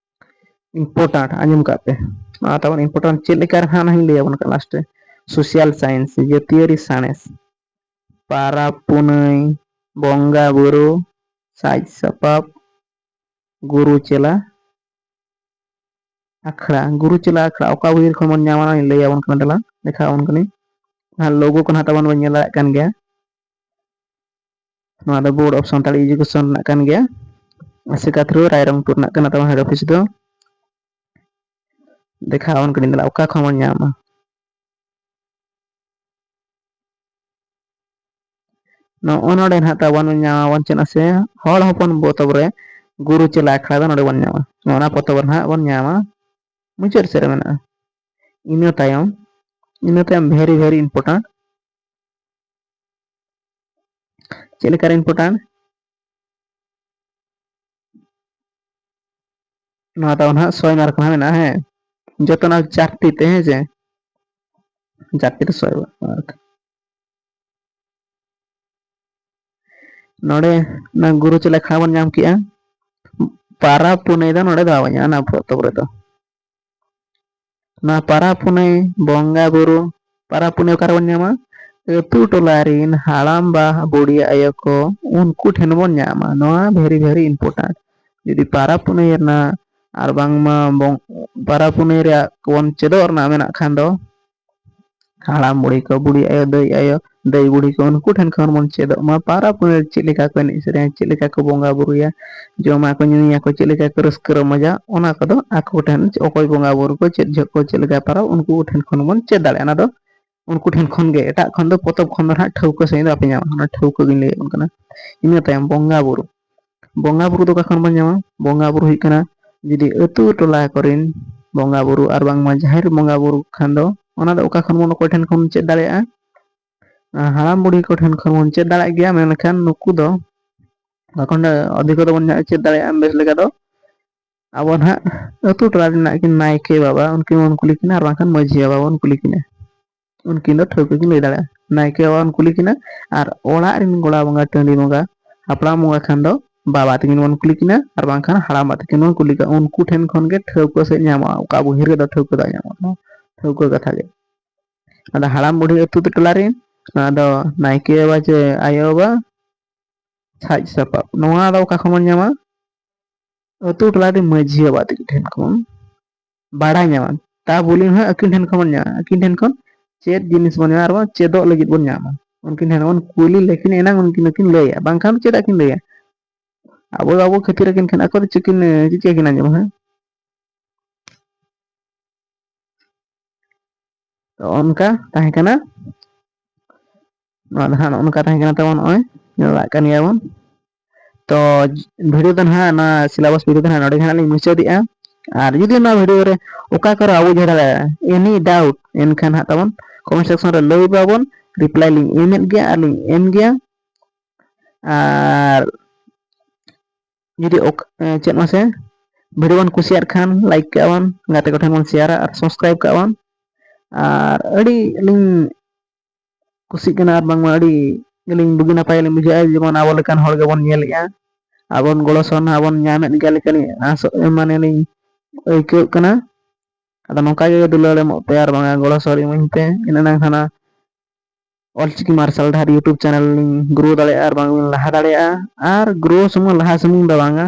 ᱤᱢᱯᱚᱨᱴᱮᱱᱴ, ᱟᱸᱡᱚᱢ ᱠᱟᱜ ᱯᱮ᱾ ᱱᱚᱣᱟ ᱛᱟᱵᱚᱱ ᱤᱢᱯᱚᱨᱴᱮᱱᱴ ᱪᱮᱫ ᱞᱮᱠᱟ ᱨᱮ ᱦᱟᱸᱜ ᱱᱟᱦᱟᱜ ᱤᱧ ᱞᱟᱹᱭ ᱟᱵᱚᱱ ᱠᱟᱱᱟ ᱞᱟᱥᱴ ᱨᱮ᱾ ᱥᱳᱥᱤᱭᱟᱞ ᱥᱟᱭᱮᱱᱥ, ᱡᱟᱹᱛᱤᱭᱟᱹᱨᱤ ᱥᱟᱬᱮᱥ, ᱯᱟᱨᱟᱵᱽ ᱯᱩᱱᱟᱹᱭ, ᱵᱚᱸᱜᱟ ᱵᱩᱨᱩ, ᱥᱟᱡᱽ ᱥᱟᱯᱟᱵ, ᱜᱩᱨᱩ ᱪᱮᱞᱟ ᱟᱠᱷᱲᱟ, ᱜᱩᱨᱩ ᱪᱮᱞᱟ ᱟᱠᱷᱲᱟ ᱚᱠᱟ ᱵᱳᱭ ᱠᱷᱚᱱ ᱵᱚᱱ ᱧᱟᱢᱟ, ᱚᱱᱟᱧ ᱞᱟᱹᱭ ᱟᱵᱚᱱ ᱠᱟᱱᱟ, ᱫᱮᱞᱟ ᱫᱮᱠᱷᱟᱣ ᱟᱵᱚᱱ ᱠᱟᱹᱱᱟᱹᱧ᱾ ᱟᱨ ᱞᱳᱜᱳ ᱠᱚ ᱱᱟᱦᱟᱜ ᱛᱟᱵᱚᱱ ᱵᱚᱱ ᱧᱮᱞ ᱫᱟᱲᱮᱭᱟᱜ ᱠᱟᱱ ᱜᱮᱭᱟ᱾ ᱱᱚᱣᱟ ᱫᱚ Board of Santali Education ᱨᱮᱱᱟᱜ ᱠᱟᱱ ᱜᱮᱭᱟ, ᱟᱥᱮᱠᱟ through ᱨᱟᱭᱨᱚᱝᱯᱩᱨ ᱨᱮᱱᱟᱜ ᱠᱟᱱᱟ ᱛᱟᱵᱚᱱ head office ᱫᱚ᱾ ᱫᱮᱠᱷᱟᱣ ᱟᱵᱚᱱ ᱠᱟᱹᱱᱟᱹᱧ, ᱫᱮᱞᱟ ᱚᱠᱟ ᱠᱷᱚᱱ ᱵᱚᱱ ᱧᱟᱢᱟ᱾ ᱱᱚᱜᱼᱚ ᱱᱚᱰᱮ ᱱᱟᱦᱟᱜ ᱛᱟᱵᱚᱱ ᱧᱟᱢᱟᱵᱚᱱ ᱪᱮᱫ ᱥᱮ, ᱦᱚᱲ ᱦᱚᱯᱚᱱ ᱯᱚᱛᱚᱵ ᱨᱮ ᱜᱩᱨᱩ ᱪᱮᱞᱟ ᱟᱠᱷᱲᱟ ᱫᱚ ᱱᱚᱰᱮ ᱵᱚᱱ ᱧᱟᱢᱟ᱾ ᱱᱚᱜᱼᱚ ᱱᱟ ᱯᱚᱛᱚᱵ ᱨᱮ ᱱᱟᱦᱟᱜ ᱵᱚᱱ ᱧᱟᱢᱟ, ᱢᱩᱪᱟᱹᱫ ᱥᱮᱫ ᱨᱮ ᱢᱮᱱᱟᱜᱼᱟ᱾ ᱤᱱᱟᱹ ᱛᱟᱭᱚᱢ, ᱤᱱᱟᱹ ᱛᱟᱭᱚᱢ very very important ᱪᱮᱫ ᱞᱮᱠᱟᱨᱮ important? ᱱᱚᱣᱟ ᱛᱟᱵᱚᱱ ᱦᱟᱸᱜ ᱥᱚᱭ ᱢᱟᱨᱠ ᱱᱟᱦᱟᱜ ᱢᱮᱱᱟᱜᱼᱟ, ᱦᱮᱸ, ᱡᱚᱛᱚᱱᱟᱜ ᱪᱟᱨᱴᱤ ᱛᱮ, ᱦᱮᱸ ᱥᱮ, ᱪᱟᱨᱴᱤ ᱛᱮ ᱥᱚᱭ ᱢᱟᱨᱠ᱾ ᱱᱚᱰᱮ ᱚᱱᱟ ᱜᱩᱨᱩ ᱪᱮᱞᱟ ᱟᱠᱷᱲᱟ ᱵᱚᱱ ᱧᱟᱢ ᱠᱮᱜᱼᱟ, ᱯᱟᱨᱟᱵᱽ ᱯᱩᱱᱟᱹᱭ ᱫᱚ ᱱᱚᱰᱮ ᱫᱚ ᱵᱟᱵᱚᱱ ᱧᱟᱢᱟ ᱚᱱᱟ ᱯᱚᱛᱚᱵ ᱨᱮᱫᱚ᱾ ᱱᱚᱣᱟ ᱯᱟᱨᱟᱵᱽ ᱯᱩᱱᱟᱹᱭ, ᱵᱚᱸᱜᱟ ᱵᱩᱨᱩ, ᱯᱟᱨᱟᱵᱽ ᱯᱩᱱᱟᱹᱭ ᱚᱠᱟ ᱨᱮᱵᱚᱱ ᱧᱟᱢᱟ? ᱟᱹᱛᱩ ᱴᱚᱞᱟ ᱨᱮᱱ ᱦᱟᱲᱟᱢ ᱵᱟ ᱵᱩᱰᱷᱤ ᱟᱭᱳ ᱠᱚ, ᱩᱱᱠᱩ ᱴᱷᱮᱱ ᱵᱚᱱ ᱧᱟᱢᱟ᱾ ᱱᱚᱣᱟ very very important᱾ ᱡᱩᱫᱤ ᱯᱟᱨᱟᱵᱽ ᱯᱩᱱᱟᱹᱭ ᱨᱮᱱᱟᱜ ᱟᱨ ᱵᱟᱝᱢᱟ ᱵᱚᱝ-, ᱯᱟᱨᱟᱵᱽ ᱯᱩᱱᱟᱹᱭ ᱨᱮᱭᱟᱜ ᱵᱚᱱ ᱪᱮᱫᱚᱜ ᱨᱮᱱᱟᱜ ᱢᱮᱱᱟᱜ ᱠᱷᱟᱱ ᱫᱚ, ᱦᱟᱲᱟᱢ ᱵᱩᱲᱦᱤ ᱠᱚ, ᱵᱩᱲᱦᱤ ᱟᱭᱳ, ᱫᱟᱹᱭ ᱟᱭᱳ, ᱫᱟᱹᱭ ᱵᱩᱲᱦᱤ ᱠᱚ, ᱩᱱᱠᱩ ᱴᱷᱮᱱ ᱠᱷᱚᱱ ᱵᱚᱱ ᱪᱮᱫᱚᱜ ᱢᱟ ᱯᱟᱨᱟᱵᱽ ᱯᱩᱱᱟᱹᱭ ᱨᱮ ᱪᱮᱫ ᱞᱮᱠᱟ ᱠᱚ ᱮᱱᱮᱡ ᱥᱮᱨᱮᱧᱟ, ᱪᱮᱫ ᱞᱮᱠᱟ ᱠᱚ ᱵᱚᱸᱜᱟ ᱵᱩᱨᱩᱭᱟ, ᱡᱚᱢᱟᱠᱚ ᱧᱩᱭᱟᱠᱚ, ᱪᱮᱫ ᱞᱮᱠᱟ ᱠᱚ ᱨᱟᱹᱥᱠᱟᱹ ᱨᱚᱢᱚᱡᱟ, ᱚᱱᱟ ᱠᱚᱫᱚ ᱟᱠᱚ ᱴᱷᱮᱱ, ᱚᱠᱚᱭ ᱵᱚᱸᱜᱟ ᱵᱩᱨᱩ ᱠᱚ ᱪᱮᱫ ᱡᱚᱦᱚᱜ ᱠᱚ ᱪᱮᱫ ᱞᱮᱠᱟ ᱯᱟᱨᱟᱵᱽ, ᱩᱱᱠᱩ ᱴᱷᱮᱱ ᱠᱷᱚᱱ ᱵᱚᱱ ᱪᱮᱫ ᱫᱟᱲᱮᱭᱟᱜᱼᱟ᱾ ᱚᱱᱟ ᱫᱚ ᱩᱱᱠᱩ ᱴᱷᱮᱱ ᱠᱷᱚᱱ ᱜᱮ, ᱮᱴᱟᱜ ᱠᱷᱚᱱ ᱫᱚ ᱯᱚᱛᱚᱵ ᱠᱷᱚᱱ ᱫᱚ ᱱᱟᱦᱟᱜ ᱴᱷᱟᱹᱣᱠᱟᱹ ᱥᱟᱺᱦᱤᱡ ᱫᱚ ᱵᱟᱯᱮ ᱧᱟᱢᱟ᱾ ᱚᱱᱟ ᱴᱷᱟᱹᱣᱠᱟᱹ ᱜᱤᱧ ᱞᱟᱹᱭᱟᱫ ᱵᱚᱱ ᱠᱟᱱᱟ᱾ ᱤᱱᱟᱹ ᱛᱟᱭᱚᱢ ᱵᱚᱸᱜᱟ ᱵᱩᱨᱩ᱾ ᱵᱚᱸᱜᱟ ᱵᱩᱨᱩ ᱫᱚ ᱚᱠᱟ ᱠᱷᱚᱱ ᱵᱚᱱ ᱧᱟᱢᱟ? ᱵᱚᱸᱜᱟ ᱵᱩᱨᱩ ᱦᱩᱭᱩᱜ ᱠᱟᱱᱟ, ᱡᱩᱫᱤ ᱟᱹᱛᱩ ᱴᱚᱞᱟ ᱠᱚᱨᱮᱱ ᱵᱚᱸᱜᱟ ᱵᱩᱨᱩ ᱟᱨ ᱵᱟᱝᱢᱟ ᱡᱟᱦᱮᱨ ᱵᱚᱸᱜᱟ ᱵᱩᱨᱩ ᱠᱷᱟᱱ ᱫᱚ, ᱚᱱᱟ ᱫᱚ ᱚᱠᱟ ᱠᱷᱚᱱ ᱵᱚᱱ, ᱚᱠᱚᱭ ᱴᱷᱮᱱ ᱠᱷᱚᱱ ᱵᱚᱱ ᱪᱮᱫ ᱫᱟᱲᱮᱭᱟᱜᱼᱟ? ᱟᱨ ᱦᱟᱲᱟᱢ ᱵᱩᱲᱦᱤ ᱠᱚᱴᱷᱮᱱ ᱠᱷᱚᱱ ᱵᱚᱱ ᱪᱮᱫ ᱫᱟᱲᱮᱭᱟᱜ ᱜᱮᱭᱟ, ᱢᱮᱱᱠᱷᱟᱱ ᱱᱩᱠᱩ ᱫᱚ ᱚᱠᱟ ᱠᱷᱚᱱ ᱚᱫᱷᱤᱠ ᱫᱚᱵᱚᱱ ᱪᱮᱫ ᱫᱟᱲᱮᱭᱟᱜᱼᱟ ᱵᱮᱥ ᱞᱮᱠᱟ ᱫᱚ? ᱟᱵᱚ ᱱᱟᱦᱟᱜ ᱟᱹᱛᱩ ᱴᱚᱞᱟ ᱨᱮᱱᱟᱜ ᱠᱤᱱ ᱱᱟᱭᱠᱮ ᱵᱟᱵᱟ, ᱩᱱᱠᱤᱱ ᱵᱚᱱ ᱠᱩᱞᱤ ᱠᱤᱱᱟ, ᱟᱨ ᱵᱟᱝᱠᱷᱟᱱ ᱢᱟᱹᱡᱷᱤ ᱵᱟᱵᱟ ᱵᱚᱱ ᱠᱩᱞᱤ ᱠᱤᱱᱟ᱾ ᱩᱱᱠᱤᱱ ᱫᱚ ᱴᱷᱟᱹᱣᱠᱟᱹ ᱠᱤᱱ ᱞᱟᱹᱭ ᱫᱟᱲᱮᱭᱟᱜᱼᱟ᱾ ᱱᱟᱭᱠᱮ ᱵᱟᱵᱟ ᱵᱚᱱ ᱠᱩᱞᱤ ᱠᱤᱱᱟ, ᱟᱨ ᱚᱲᱟᱜ ᱨᱮᱱ ᱜᱚᱲᱟ ᱵᱚᱸᱜᱟ, ᱴᱟᱺᱰᱤ ᱵᱚᱸᱜᱟ, ᱦᱟᱯᱲᱟᱢ ᱵᱚᱸᱜᱟ ᱠᱷᱟᱱ ᱫᱚ ᱵᱟᱵᱟ ᱛᱟᱹᱠᱤᱱ ᱵᱚᱱ ᱠᱩᱞᱤ ᱠᱤᱱᱟ, ᱟᱨ ᱵᱟᱝᱠᱷᱟᱱ ᱦᱟᱲᱟᱢᱵᱟ ᱛᱟᱹᱠᱤᱱ ᱵᱚᱱ ᱠᱩᱞᱤ ᱠᱤᱱᱟ᱾ ᱩᱱᱠᱩ ᱴᱷᱮᱱ ᱠᱷᱚᱱ ᱜᱮ ᱴᱷᱟᱹᱣᱠᱟᱹ ᱥᱟᱺᱦᱤᱡ ᱧᱟᱢᱚᱜᱼᱟ, ᱚᱠᱟ ᱵᱚᱦᱤ ᱨᱮᱫᱚ ᱴᱷᱟᱹᱣᱠᱟᱹ ᱫᱚ ᱧᱟᱢᱚᱜᱼᱟ, ᱴᱷᱟᱹᱣᱠᱟᱹ ᱠᱟᱛᱷᱟ ᱜᱮ᱾ ᱟᱫᱚ ᱦᱟᱲᱟᱢ ᱵᱩᱲᱦᱤ ᱟᱹᱛᱩ ᱴᱚᱞᱟ ᱨᱮᱱ, ᱱᱚᱣᱟ ᱫᱚ ᱱᱟᱭᱠᱮ ᱵᱟᱵᱟ ᱪᱮ ᱟᱭᱳ ᱵᱟᱵᱟ ᱥᱟᱡᱽ ᱥᱟᱯᱟᱵ, ᱱᱚᱣᱟ ᱫᱚ ᱚᱠᱟ ᱠᱷᱚᱱ ᱵᱚᱱ ᱧᱟᱢᱟ? ᱟᱹᱛᱩ ᱴᱚᱞᱟ ᱨᱮ ᱢᱟᱹᱡᱷᱤ ᱵᱟᱵᱟ ᱛᱟᱹᱠᱤᱱ ᱴᱷᱮᱱ ᱠᱷᱚᱱ ᱵᱟᱲᱟᱭ ᱧᱟᱢᱟ᱾ ᱛᱟ ᱵᱚᱞᱮ ᱦᱟᱸᱜ ᱟᱹᱠᱤᱱ ᱴᱷᱮᱱ ᱠᱷᱚᱱ ᱵᱚᱱ ᱧᱟᱢᱟ, ᱟᱹᱠᱤᱱ ᱴᱷᱮᱱ ᱠᱷᱚᱱ ᱪᱮᱫ ᱡᱤᱱᱤᱥ ᱵᱚᱱ ᱧᱟᱢᱟ ᱟᱨ ᱵᱟᱝ ᱪᱮᱫᱚᱜ ᱞᱟᱹᱜᱤᱫ ᱵᱚᱱ ᱧᱟᱢᱟ᱾ ᱩᱱᱠᱤᱱ ᱴᱷᱮᱱ ᱵᱚᱱ ᱠᱩᱞᱤ ᱞᱮᱠᱤᱱ ᱮᱱᱟᱝ ᱩᱱᱠᱤᱱ ᱫᱚᱠᱤᱱ ᱞᱟᱹᱭᱟ, ᱵᱟᱝᱠᱷᱟᱱ ᱫᱚ ᱪᱮᱫᱟᱜ ᱠᱤᱱ ᱞᱟᱹᱭᱟ? ᱟᱵᱚ ᱫᱚ ᱟᱵᱚ ᱠᱷᱟᱹᱛᱤᱨ ᱟᱹᱠᱤᱱ ᱠᱷᱟᱱ ᱟᱠᱚ ᱫᱚ ᱪᱮᱫ ᱠᱤᱱ, ᱪᱮᱫ ᱪᱤᱠᱟᱹ ᱠᱤᱱ ᱟᱸᱡᱚᱢᱟ ᱦᱟᱸᱜ? ᱛᱚ ᱚᱱᱠᱟ ᱛᱟᱦᱮᱸ ᱠᱟᱱᱟ᱾ ᱱᱚᱣᱟ ᱫᱚ ᱦᱟᱸᱜ ᱱᱚᱜᱼᱚ ᱱᱚᱝᱠᱟ ᱛᱟᱦᱮᱸ ᱠᱟᱱᱟ ᱛᱟᱵᱚᱱ, ᱱᱚᱜᱼᱚᱭ ᱧᱮᱞ ᱫᱟᱲᱮᱭᱟᱜ ᱠᱟᱱ ᱜᱮᱭᱟ ᱵᱚᱱ᱾ ᱛᱚ ᱵᱷᱤᱰᱤᱭᱳ ᱫᱚ ᱱᱟᱦᱟᱜ, ᱱᱚᱣᱟ ᱥᱤᱞᱟᱵᱟᱥ ᱵᱷᱤᱰᱤᱭᱳ ᱫᱚ ᱱᱟᱦᱟᱜ ᱱᱚᱰᱮ ᱜᱮ ᱱᱟᱦᱟᱜ ᱞᱤᱧ ᱢᱩᱪᱟᱹᱫᱮᱜᱼᱟ᱾ ᱟᱨ ᱡᱩᱫᱤ ᱱᱚᱣᱟ ᱵᱷᱤᱰᱤᱭᱳ ᱨᱮ ᱚᱠᱟ ᱠᱚᱨᱮ ᱟᱵᱚ ᱵᱩᱡᱷᱟᱹᱣ ᱫᱟᱲᱮᱭᱟᱜᱼᱟ, any doubt, ᱮᱱᱠᱷᱟᱱ ᱦᱟᱸᱜ ᱛᱟᱵᱚᱱ ᱠᱚᱢᱮᱱᱴ ᱥᱮᱠᱥᱚᱱ ᱨᱮ ᱞᱟᱹᱭ ᱵᱟᱵᱚᱱ, ᱨᱤᱯᱞᱟᱭ ᱞᱤᱧ ᱮᱢᱮᱫ ᱜᱮᱭᱟ ᱟᱨ ᱞᱤᱧ ᱮᱢ ᱜᱮᱭᱟ᱾ ᱟᱨ ᱡᱩᱫᱤ ᱚᱠ-, ᱮ, ᱪᱮᱫ ᱢᱟᱥᱮ, ᱵᱷᱤᱰᱤᱭᱳ ᱵᱚᱱ ᱠᱩᱥᱤᱭᱟᱜ ᱠᱷᱟᱱ ᱞᱟᱭᱤᱠ ᱠᱟᱜᱼᱟ ᱵᱚᱱ, ᱜᱟᱛᱮ ᱠᱚᱴᱷᱮᱱ ᱵᱚᱱ ᱥᱮᱭᱟᱨᱟ ᱟᱨ ᱥᱟᱵᱥᱠᱨᱟᱭᱤᱵᱽ ᱠᱟᱜᱼᱟ ᱵᱚᱱ᱾ ᱟᱨ ᱟᱹᱰᱤ ᱞᱤᱧ ᱠᱩᱥᱤᱜ ᱠᱟᱱᱟ ᱟᱨ ᱵᱟᱝᱢᱟ ᱟᱹᱰᱤ ᱜᱮᱞᱤᱧ ᱵᱩᱜᱤ ᱱᱟᱯᱟᱭ ᱞᱤᱧ ᱵᱩᱡᱷᱟᱹᱣᱮᱫᱼᱟ, ᱡᱮᱢᱚᱱ ᱟᱵᱚ ᱞᱮᱠᱟᱱ ᱦᱚᱲ ᱜᱮᱵᱚᱱ ᱧᱮᱞᱮᱫᱼᱟ᱾ ᱟᱵᱚᱱ ᱜᱚᱲᱚ ᱥᱚᱦᱚᱫ ᱱᱟᱦᱟᱜ ᱵᱚᱱ ᱧᱟᱢᱮᱫ ᱜᱮᱭᱟ ᱞᱮᱠᱟᱞᱤᱧ ᱟᱥᱚᱜ, ᱢᱟᱱᱮ ᱞᱤᱧ ᱟᱹᱭᱠᱟᱹᱣ ᱠᱟᱱᱟ᱾ ᱟᱫᱚ ᱱᱚᱝᱠᱟ ᱜᱮ ᱫᱩᱞᱟᱹᱲ ᱮᱢᱚᱜ ᱯᱮ ᱟᱨ ᱵᱟᱝᱟ ᱜᱚᱲᱚ ᱥᱚᱦᱚᱫ ᱤᱢᱟᱹᱧ ᱯᱮ, ᱤᱱᱟᱹ ᱮᱱᱟᱝ ᱦᱟᱱᱟ ᱚᱞᱪᱤᱠᱤ ᱢᱟᱨᱥᱟᱞ ᱰᱟᱦᱟᱨ YouTube ᱪᱮᱱᱮᱞ ᱞᱤᱧ ᱜᱨᱳ ᱫᱟᱲᱮᱭᱟᱜᱼᱟ ᱟᱨ ᱵᱟᱝ ᱞᱤᱧ ᱞᱟᱦᱟ ᱫᱟᱲᱮᱭᱟᱜᱼᱟ᱾ ᱟᱨ ᱜᱨᱳ ᱥᱩᱢᱩᱝ, ᱞᱟᱦᱟ ᱥᱩᱢᱩᱝ ᱫᱚ ᱵᱟᱝᱟ,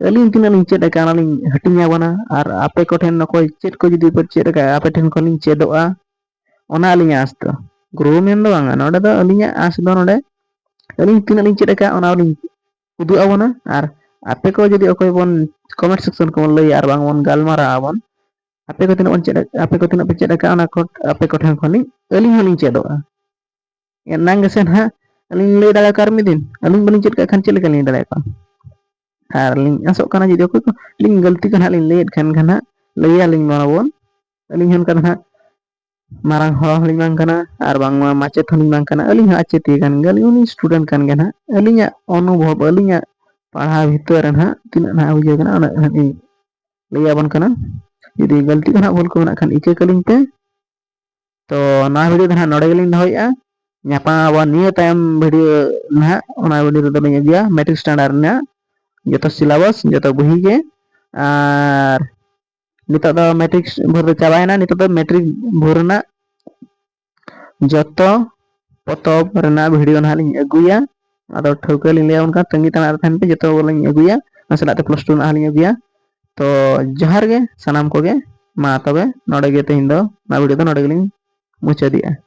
ᱟᱹᱞᱤᱧ ᱛᱤᱱᱟᱹᱜ ᱞᱤᱧ ᱪᱮᱫ ᱟᱠᱟᱫᱼᱟ, ᱚᱱᱟ ᱞᱤᱧ ᱦᱟᱹᱴᱤᱧ ᱟᱵᱚᱱᱟ᱾ ᱟᱨ ᱟᱯᱮ ᱠᱚᱴᱷᱮᱱ ᱚᱠᱚᱭ ᱪᱮᱫ ᱠᱚ ᱡᱩᱫᱤ ᱯᱮ ᱪᱮᱫ ᱟᱠᱟᱫᱼᱟ, ᱟᱯᱮ ᱴᱷᱮᱱ ᱠᱷᱚᱱ ᱞᱤᱧ ᱪᱮᱫᱚᱜᱼᱟ, ᱚᱱᱟ ᱟᱹᱞᱤᱧᱟᱜ ᱟᱸᱥ ᱫᱚ᱾ ᱜᱨᱳ ᱢᱮᱱ ᱫᱚ ᱵᱟᱝᱟ, ᱱᱚᱰᱮ ᱫᱚ ᱟᱹᱞᱤᱧᱟᱜ ᱟᱸᱥ ᱫᱚ ᱱᱚᱰᱮ ᱟᱹᱞᱤᱧ ᱛᱤᱱᱟᱹᱜ ᱞᱤᱧ ᱪᱮᱫ ᱟᱠᱟᱫᱼᱟ, ᱚᱱᱟ ᱞᱤᱧ ᱩᱫᱩᱜ ᱟᱵᱚᱱᱟ᱾ ᱟᱨ ᱟᱯᱮ ᱠᱚ ᱡᱩᱫᱤ ᱚᱠᱚᱭ ᱵᱚᱱ ᱠᱚᱢᱮᱱᱴ ᱥᱮᱠᱥᱚᱱ ᱠᱚᱵᱚᱱ ᱞᱟᱹᱭᱟ ᱟᱨ ᱵᱟᱝ ᱵᱚᱱ ᱜᱟᱞᱢᱟᱨᱟᱣ ᱟᱵᱚᱱ, ᱟᱯᱮ ᱠᱚ ᱛᱤᱱᱟᱹᱜ ᱵᱚᱱ ᱪᱮᱫ ᱟᱯᱮ ᱠᱚ ᱛᱤᱱᱟᱹᱜ ᱯᱮ ᱪᱮᱫ ᱟᱠᱟᱫᱼᱟ, ᱚᱱᱟ ᱠᱚ ᱟᱯᱮ ᱠᱚᱴᱷᱮᱱ ᱠᱷᱚᱱ ᱞᱤᱧ ᱟᱹᱞᱤᱧ ᱦᱚᱸᱞᱤᱧ ᱪᱮᱫᱚᱜᱼᱟ᱾ ᱮᱱᱟᱝ ᱜᱮᱥᱮ ᱱᱟᱦᱟᱜ ᱟᱹᱞᱤᱧ ᱞᱤᱧ ᱞᱟᱹᱭ ᱫᱟᱲᱮᱭᱟᱠᱚᱣᱟ ᱟᱨ ᱢᱤᱫ ᱫᱤᱱ, ᱟᱹᱞᱤᱧ ᱵᱟᱹᱞᱤᱧ ᱪᱮᱫ ᱠᱟᱜ ᱠᱷᱟᱱ ᱪᱮᱫ ᱞᱮᱠᱟ ᱞᱤᱧ ᱞᱟᱹᱭ ᱫᱟᱲᱮᱭᱟᱠᱚᱣᱟ᱾ ᱟᱨ ᱞᱤᱧ ᱟᱥᱚᱜ ᱠᱟᱱᱟ ᱡᱩᱫᱤ ᱚᱠᱚᱭ ᱠᱚ ᱟᱹᱞᱤᱧ ᱜᱟᱹᱞᱛᱤ ᱠᱚ ᱱᱟᱦᱟᱜ ᱞᱤᱧ ᱞᱟᱹᱭᱮᱫ ᱠᱷᱟᱱ ᱠᱷᱟᱱ ᱦᱟᱸᱜ ᱞᱟᱹᱭᱟᱞᱤᱧ ᱢᱟᱵᱚᱱ᱾ ᱟᱹᱞᱤᱧ ᱦᱚᱸ ᱚᱱᱠᱟ ᱫᱚ ᱱᱟᱦᱟᱜ ᱢᱟᱨᱟᱝ ᱦᱚᱲ ᱦᱚᱸᱞᱤᱧ ᱵᱟᱝ ᱠᱟᱱᱟ ᱟᱨ ᱵᱟᱝᱢᱟ ᱢᱟᱪᱮᱫ ᱦᱚᱸᱞᱤᱧ ᱵᱟᱝ ᱠᱟᱱᱟ, ᱟᱹᱞᱤᱧ ᱦᱚᱸ ᱟᱪᱮᱛᱤᱭᱟᱹ ᱠᱟᱱ ᱜᱮᱭᱟᱞᱤᱧ, ᱩᱱᱤ student ᱠᱟᱱ ᱜᱮᱭᱟ ᱱᱟᱦᱟᱜ᱾ ᱟᱹᱞᱤᱧᱟᱜ ᱚᱱᱩᱵᱷᱚᱵ, ᱟᱹᱞᱤᱧᱟᱜ ᱯᱟᱲᱦᱟᱣ ᱵᱷᱤᱛᱟᱹᱨ ᱨᱮ ᱱᱟᱦᱟᱜ ᱛᱤᱱᱟᱹᱜ ᱱᱟᱦᱟᱜ ᱵᱩᱡᱷᱟᱹᱣ ᱠᱟᱱᱟ ᱩᱱᱟᱹᱜ ᱱᱟᱦᱟᱜ ᱞᱤᱧ ᱞᱟᱹᱭ ᱟᱵᱚᱱ ᱠᱟᱱᱟ᱾ ᱡᱩᱫᱤ ᱜᱟᱹᱞᱛᱤ ᱠᱚ ᱱᱟᱦᱟᱜ ᱵᱷᱩᱞ ᱠᱚ ᱢᱮᱱᱟᱜ ᱠᱷᱟᱱ ᱤᱠᱟᱹ ᱠᱟᱹᱞᱤᱧ ᱯᱮ᱾ ᱛᱚ ᱱᱚᱣᱟ video ᱫᱚ ᱱᱟᱦᱟᱜ ᱱᱚᱰᱮ ᱜᱮᱞᱤᱧ ᱫᱚᱦᱚᱭᱮᱫᱼᱟ᱾ ᱧᱟᱯᱟᱢ ᱟᱵᱚᱱ ᱱᱤᱭᱟᱹ ᱛᱟᱭᱚᱢ video ᱱᱟᱦᱟᱜ, ᱚᱱᱟ video ᱨᱮᱫᱚ ᱞᱤᱧ ᱟᱹᱜᱩᱭᱟ matric standard ᱨᱮᱱᱟᱜ ᱡᱚᱛᱚ syllabus, ᱡᱚᱛᱚ ᱵᱚᱦᱤ ᱜᱮ᱾ ᱟᱨ ᱱᱤᱛᱚᱜ ᱫᱚ matric ᱵᱷᱳᱨ ᱫᱚ ᱪᱟᱵᱟᱭᱮᱱᱟ, ᱱᱤᱛᱚᱜ ᱫᱚ matric ᱵᱷᱳᱨ ᱨᱮᱱᱟᱜ ᱡᱚᱛᱚ ᱯᱚᱛᱚᱵ ᱨᱮᱱᱟᱜ video ᱱᱟᱦᱟᱜ ᱞᱤᱧ ᱟᱹᱜᱩᱭᱟ᱾ ᱟᱫᱚ ᱴᱷᱟᱹᱣᱠᱟᱹ ᱞᱤᱧ ᱞᱟᱹᱭᱟ, ᱚᱱᱠᱟ ᱛᱟᱺᱜᱤ ᱛᱟᱲᱟᱜ ᱨᱮ ᱛᱟᱦᱮᱱ ᱯᱮ, ᱡᱚᱛᱚ ᱞᱤᱧ ᱟᱹᱜᱩᱭᱟ, ᱱᱟᱥᱮᱱᱟᱜ ᱛᱮ plus two ᱨᱮᱱᱟᱜ ᱦᱚᱸ ᱞᱤᱧ ᱟᱹᱜᱩᱭᱟ᱾ ᱛᱚ ᱡᱚᱦᱟᱨ ᱜᱮ ᱥᱟᱱᱟᱢ ᱠᱚᱜᱮ, ᱢᱟ ᱛᱚᱵᱮ ᱱᱚᱰᱮ ᱜᱮ ᱛᱮᱦᱮᱧ ᱫᱚ ᱚᱱᱟ video ᱫᱚ ᱱᱚᱰᱮ ᱜᱮᱞᱤᱧ ᱢᱩᱪᱟᱹᱫᱮᱜᱼᱟ᱾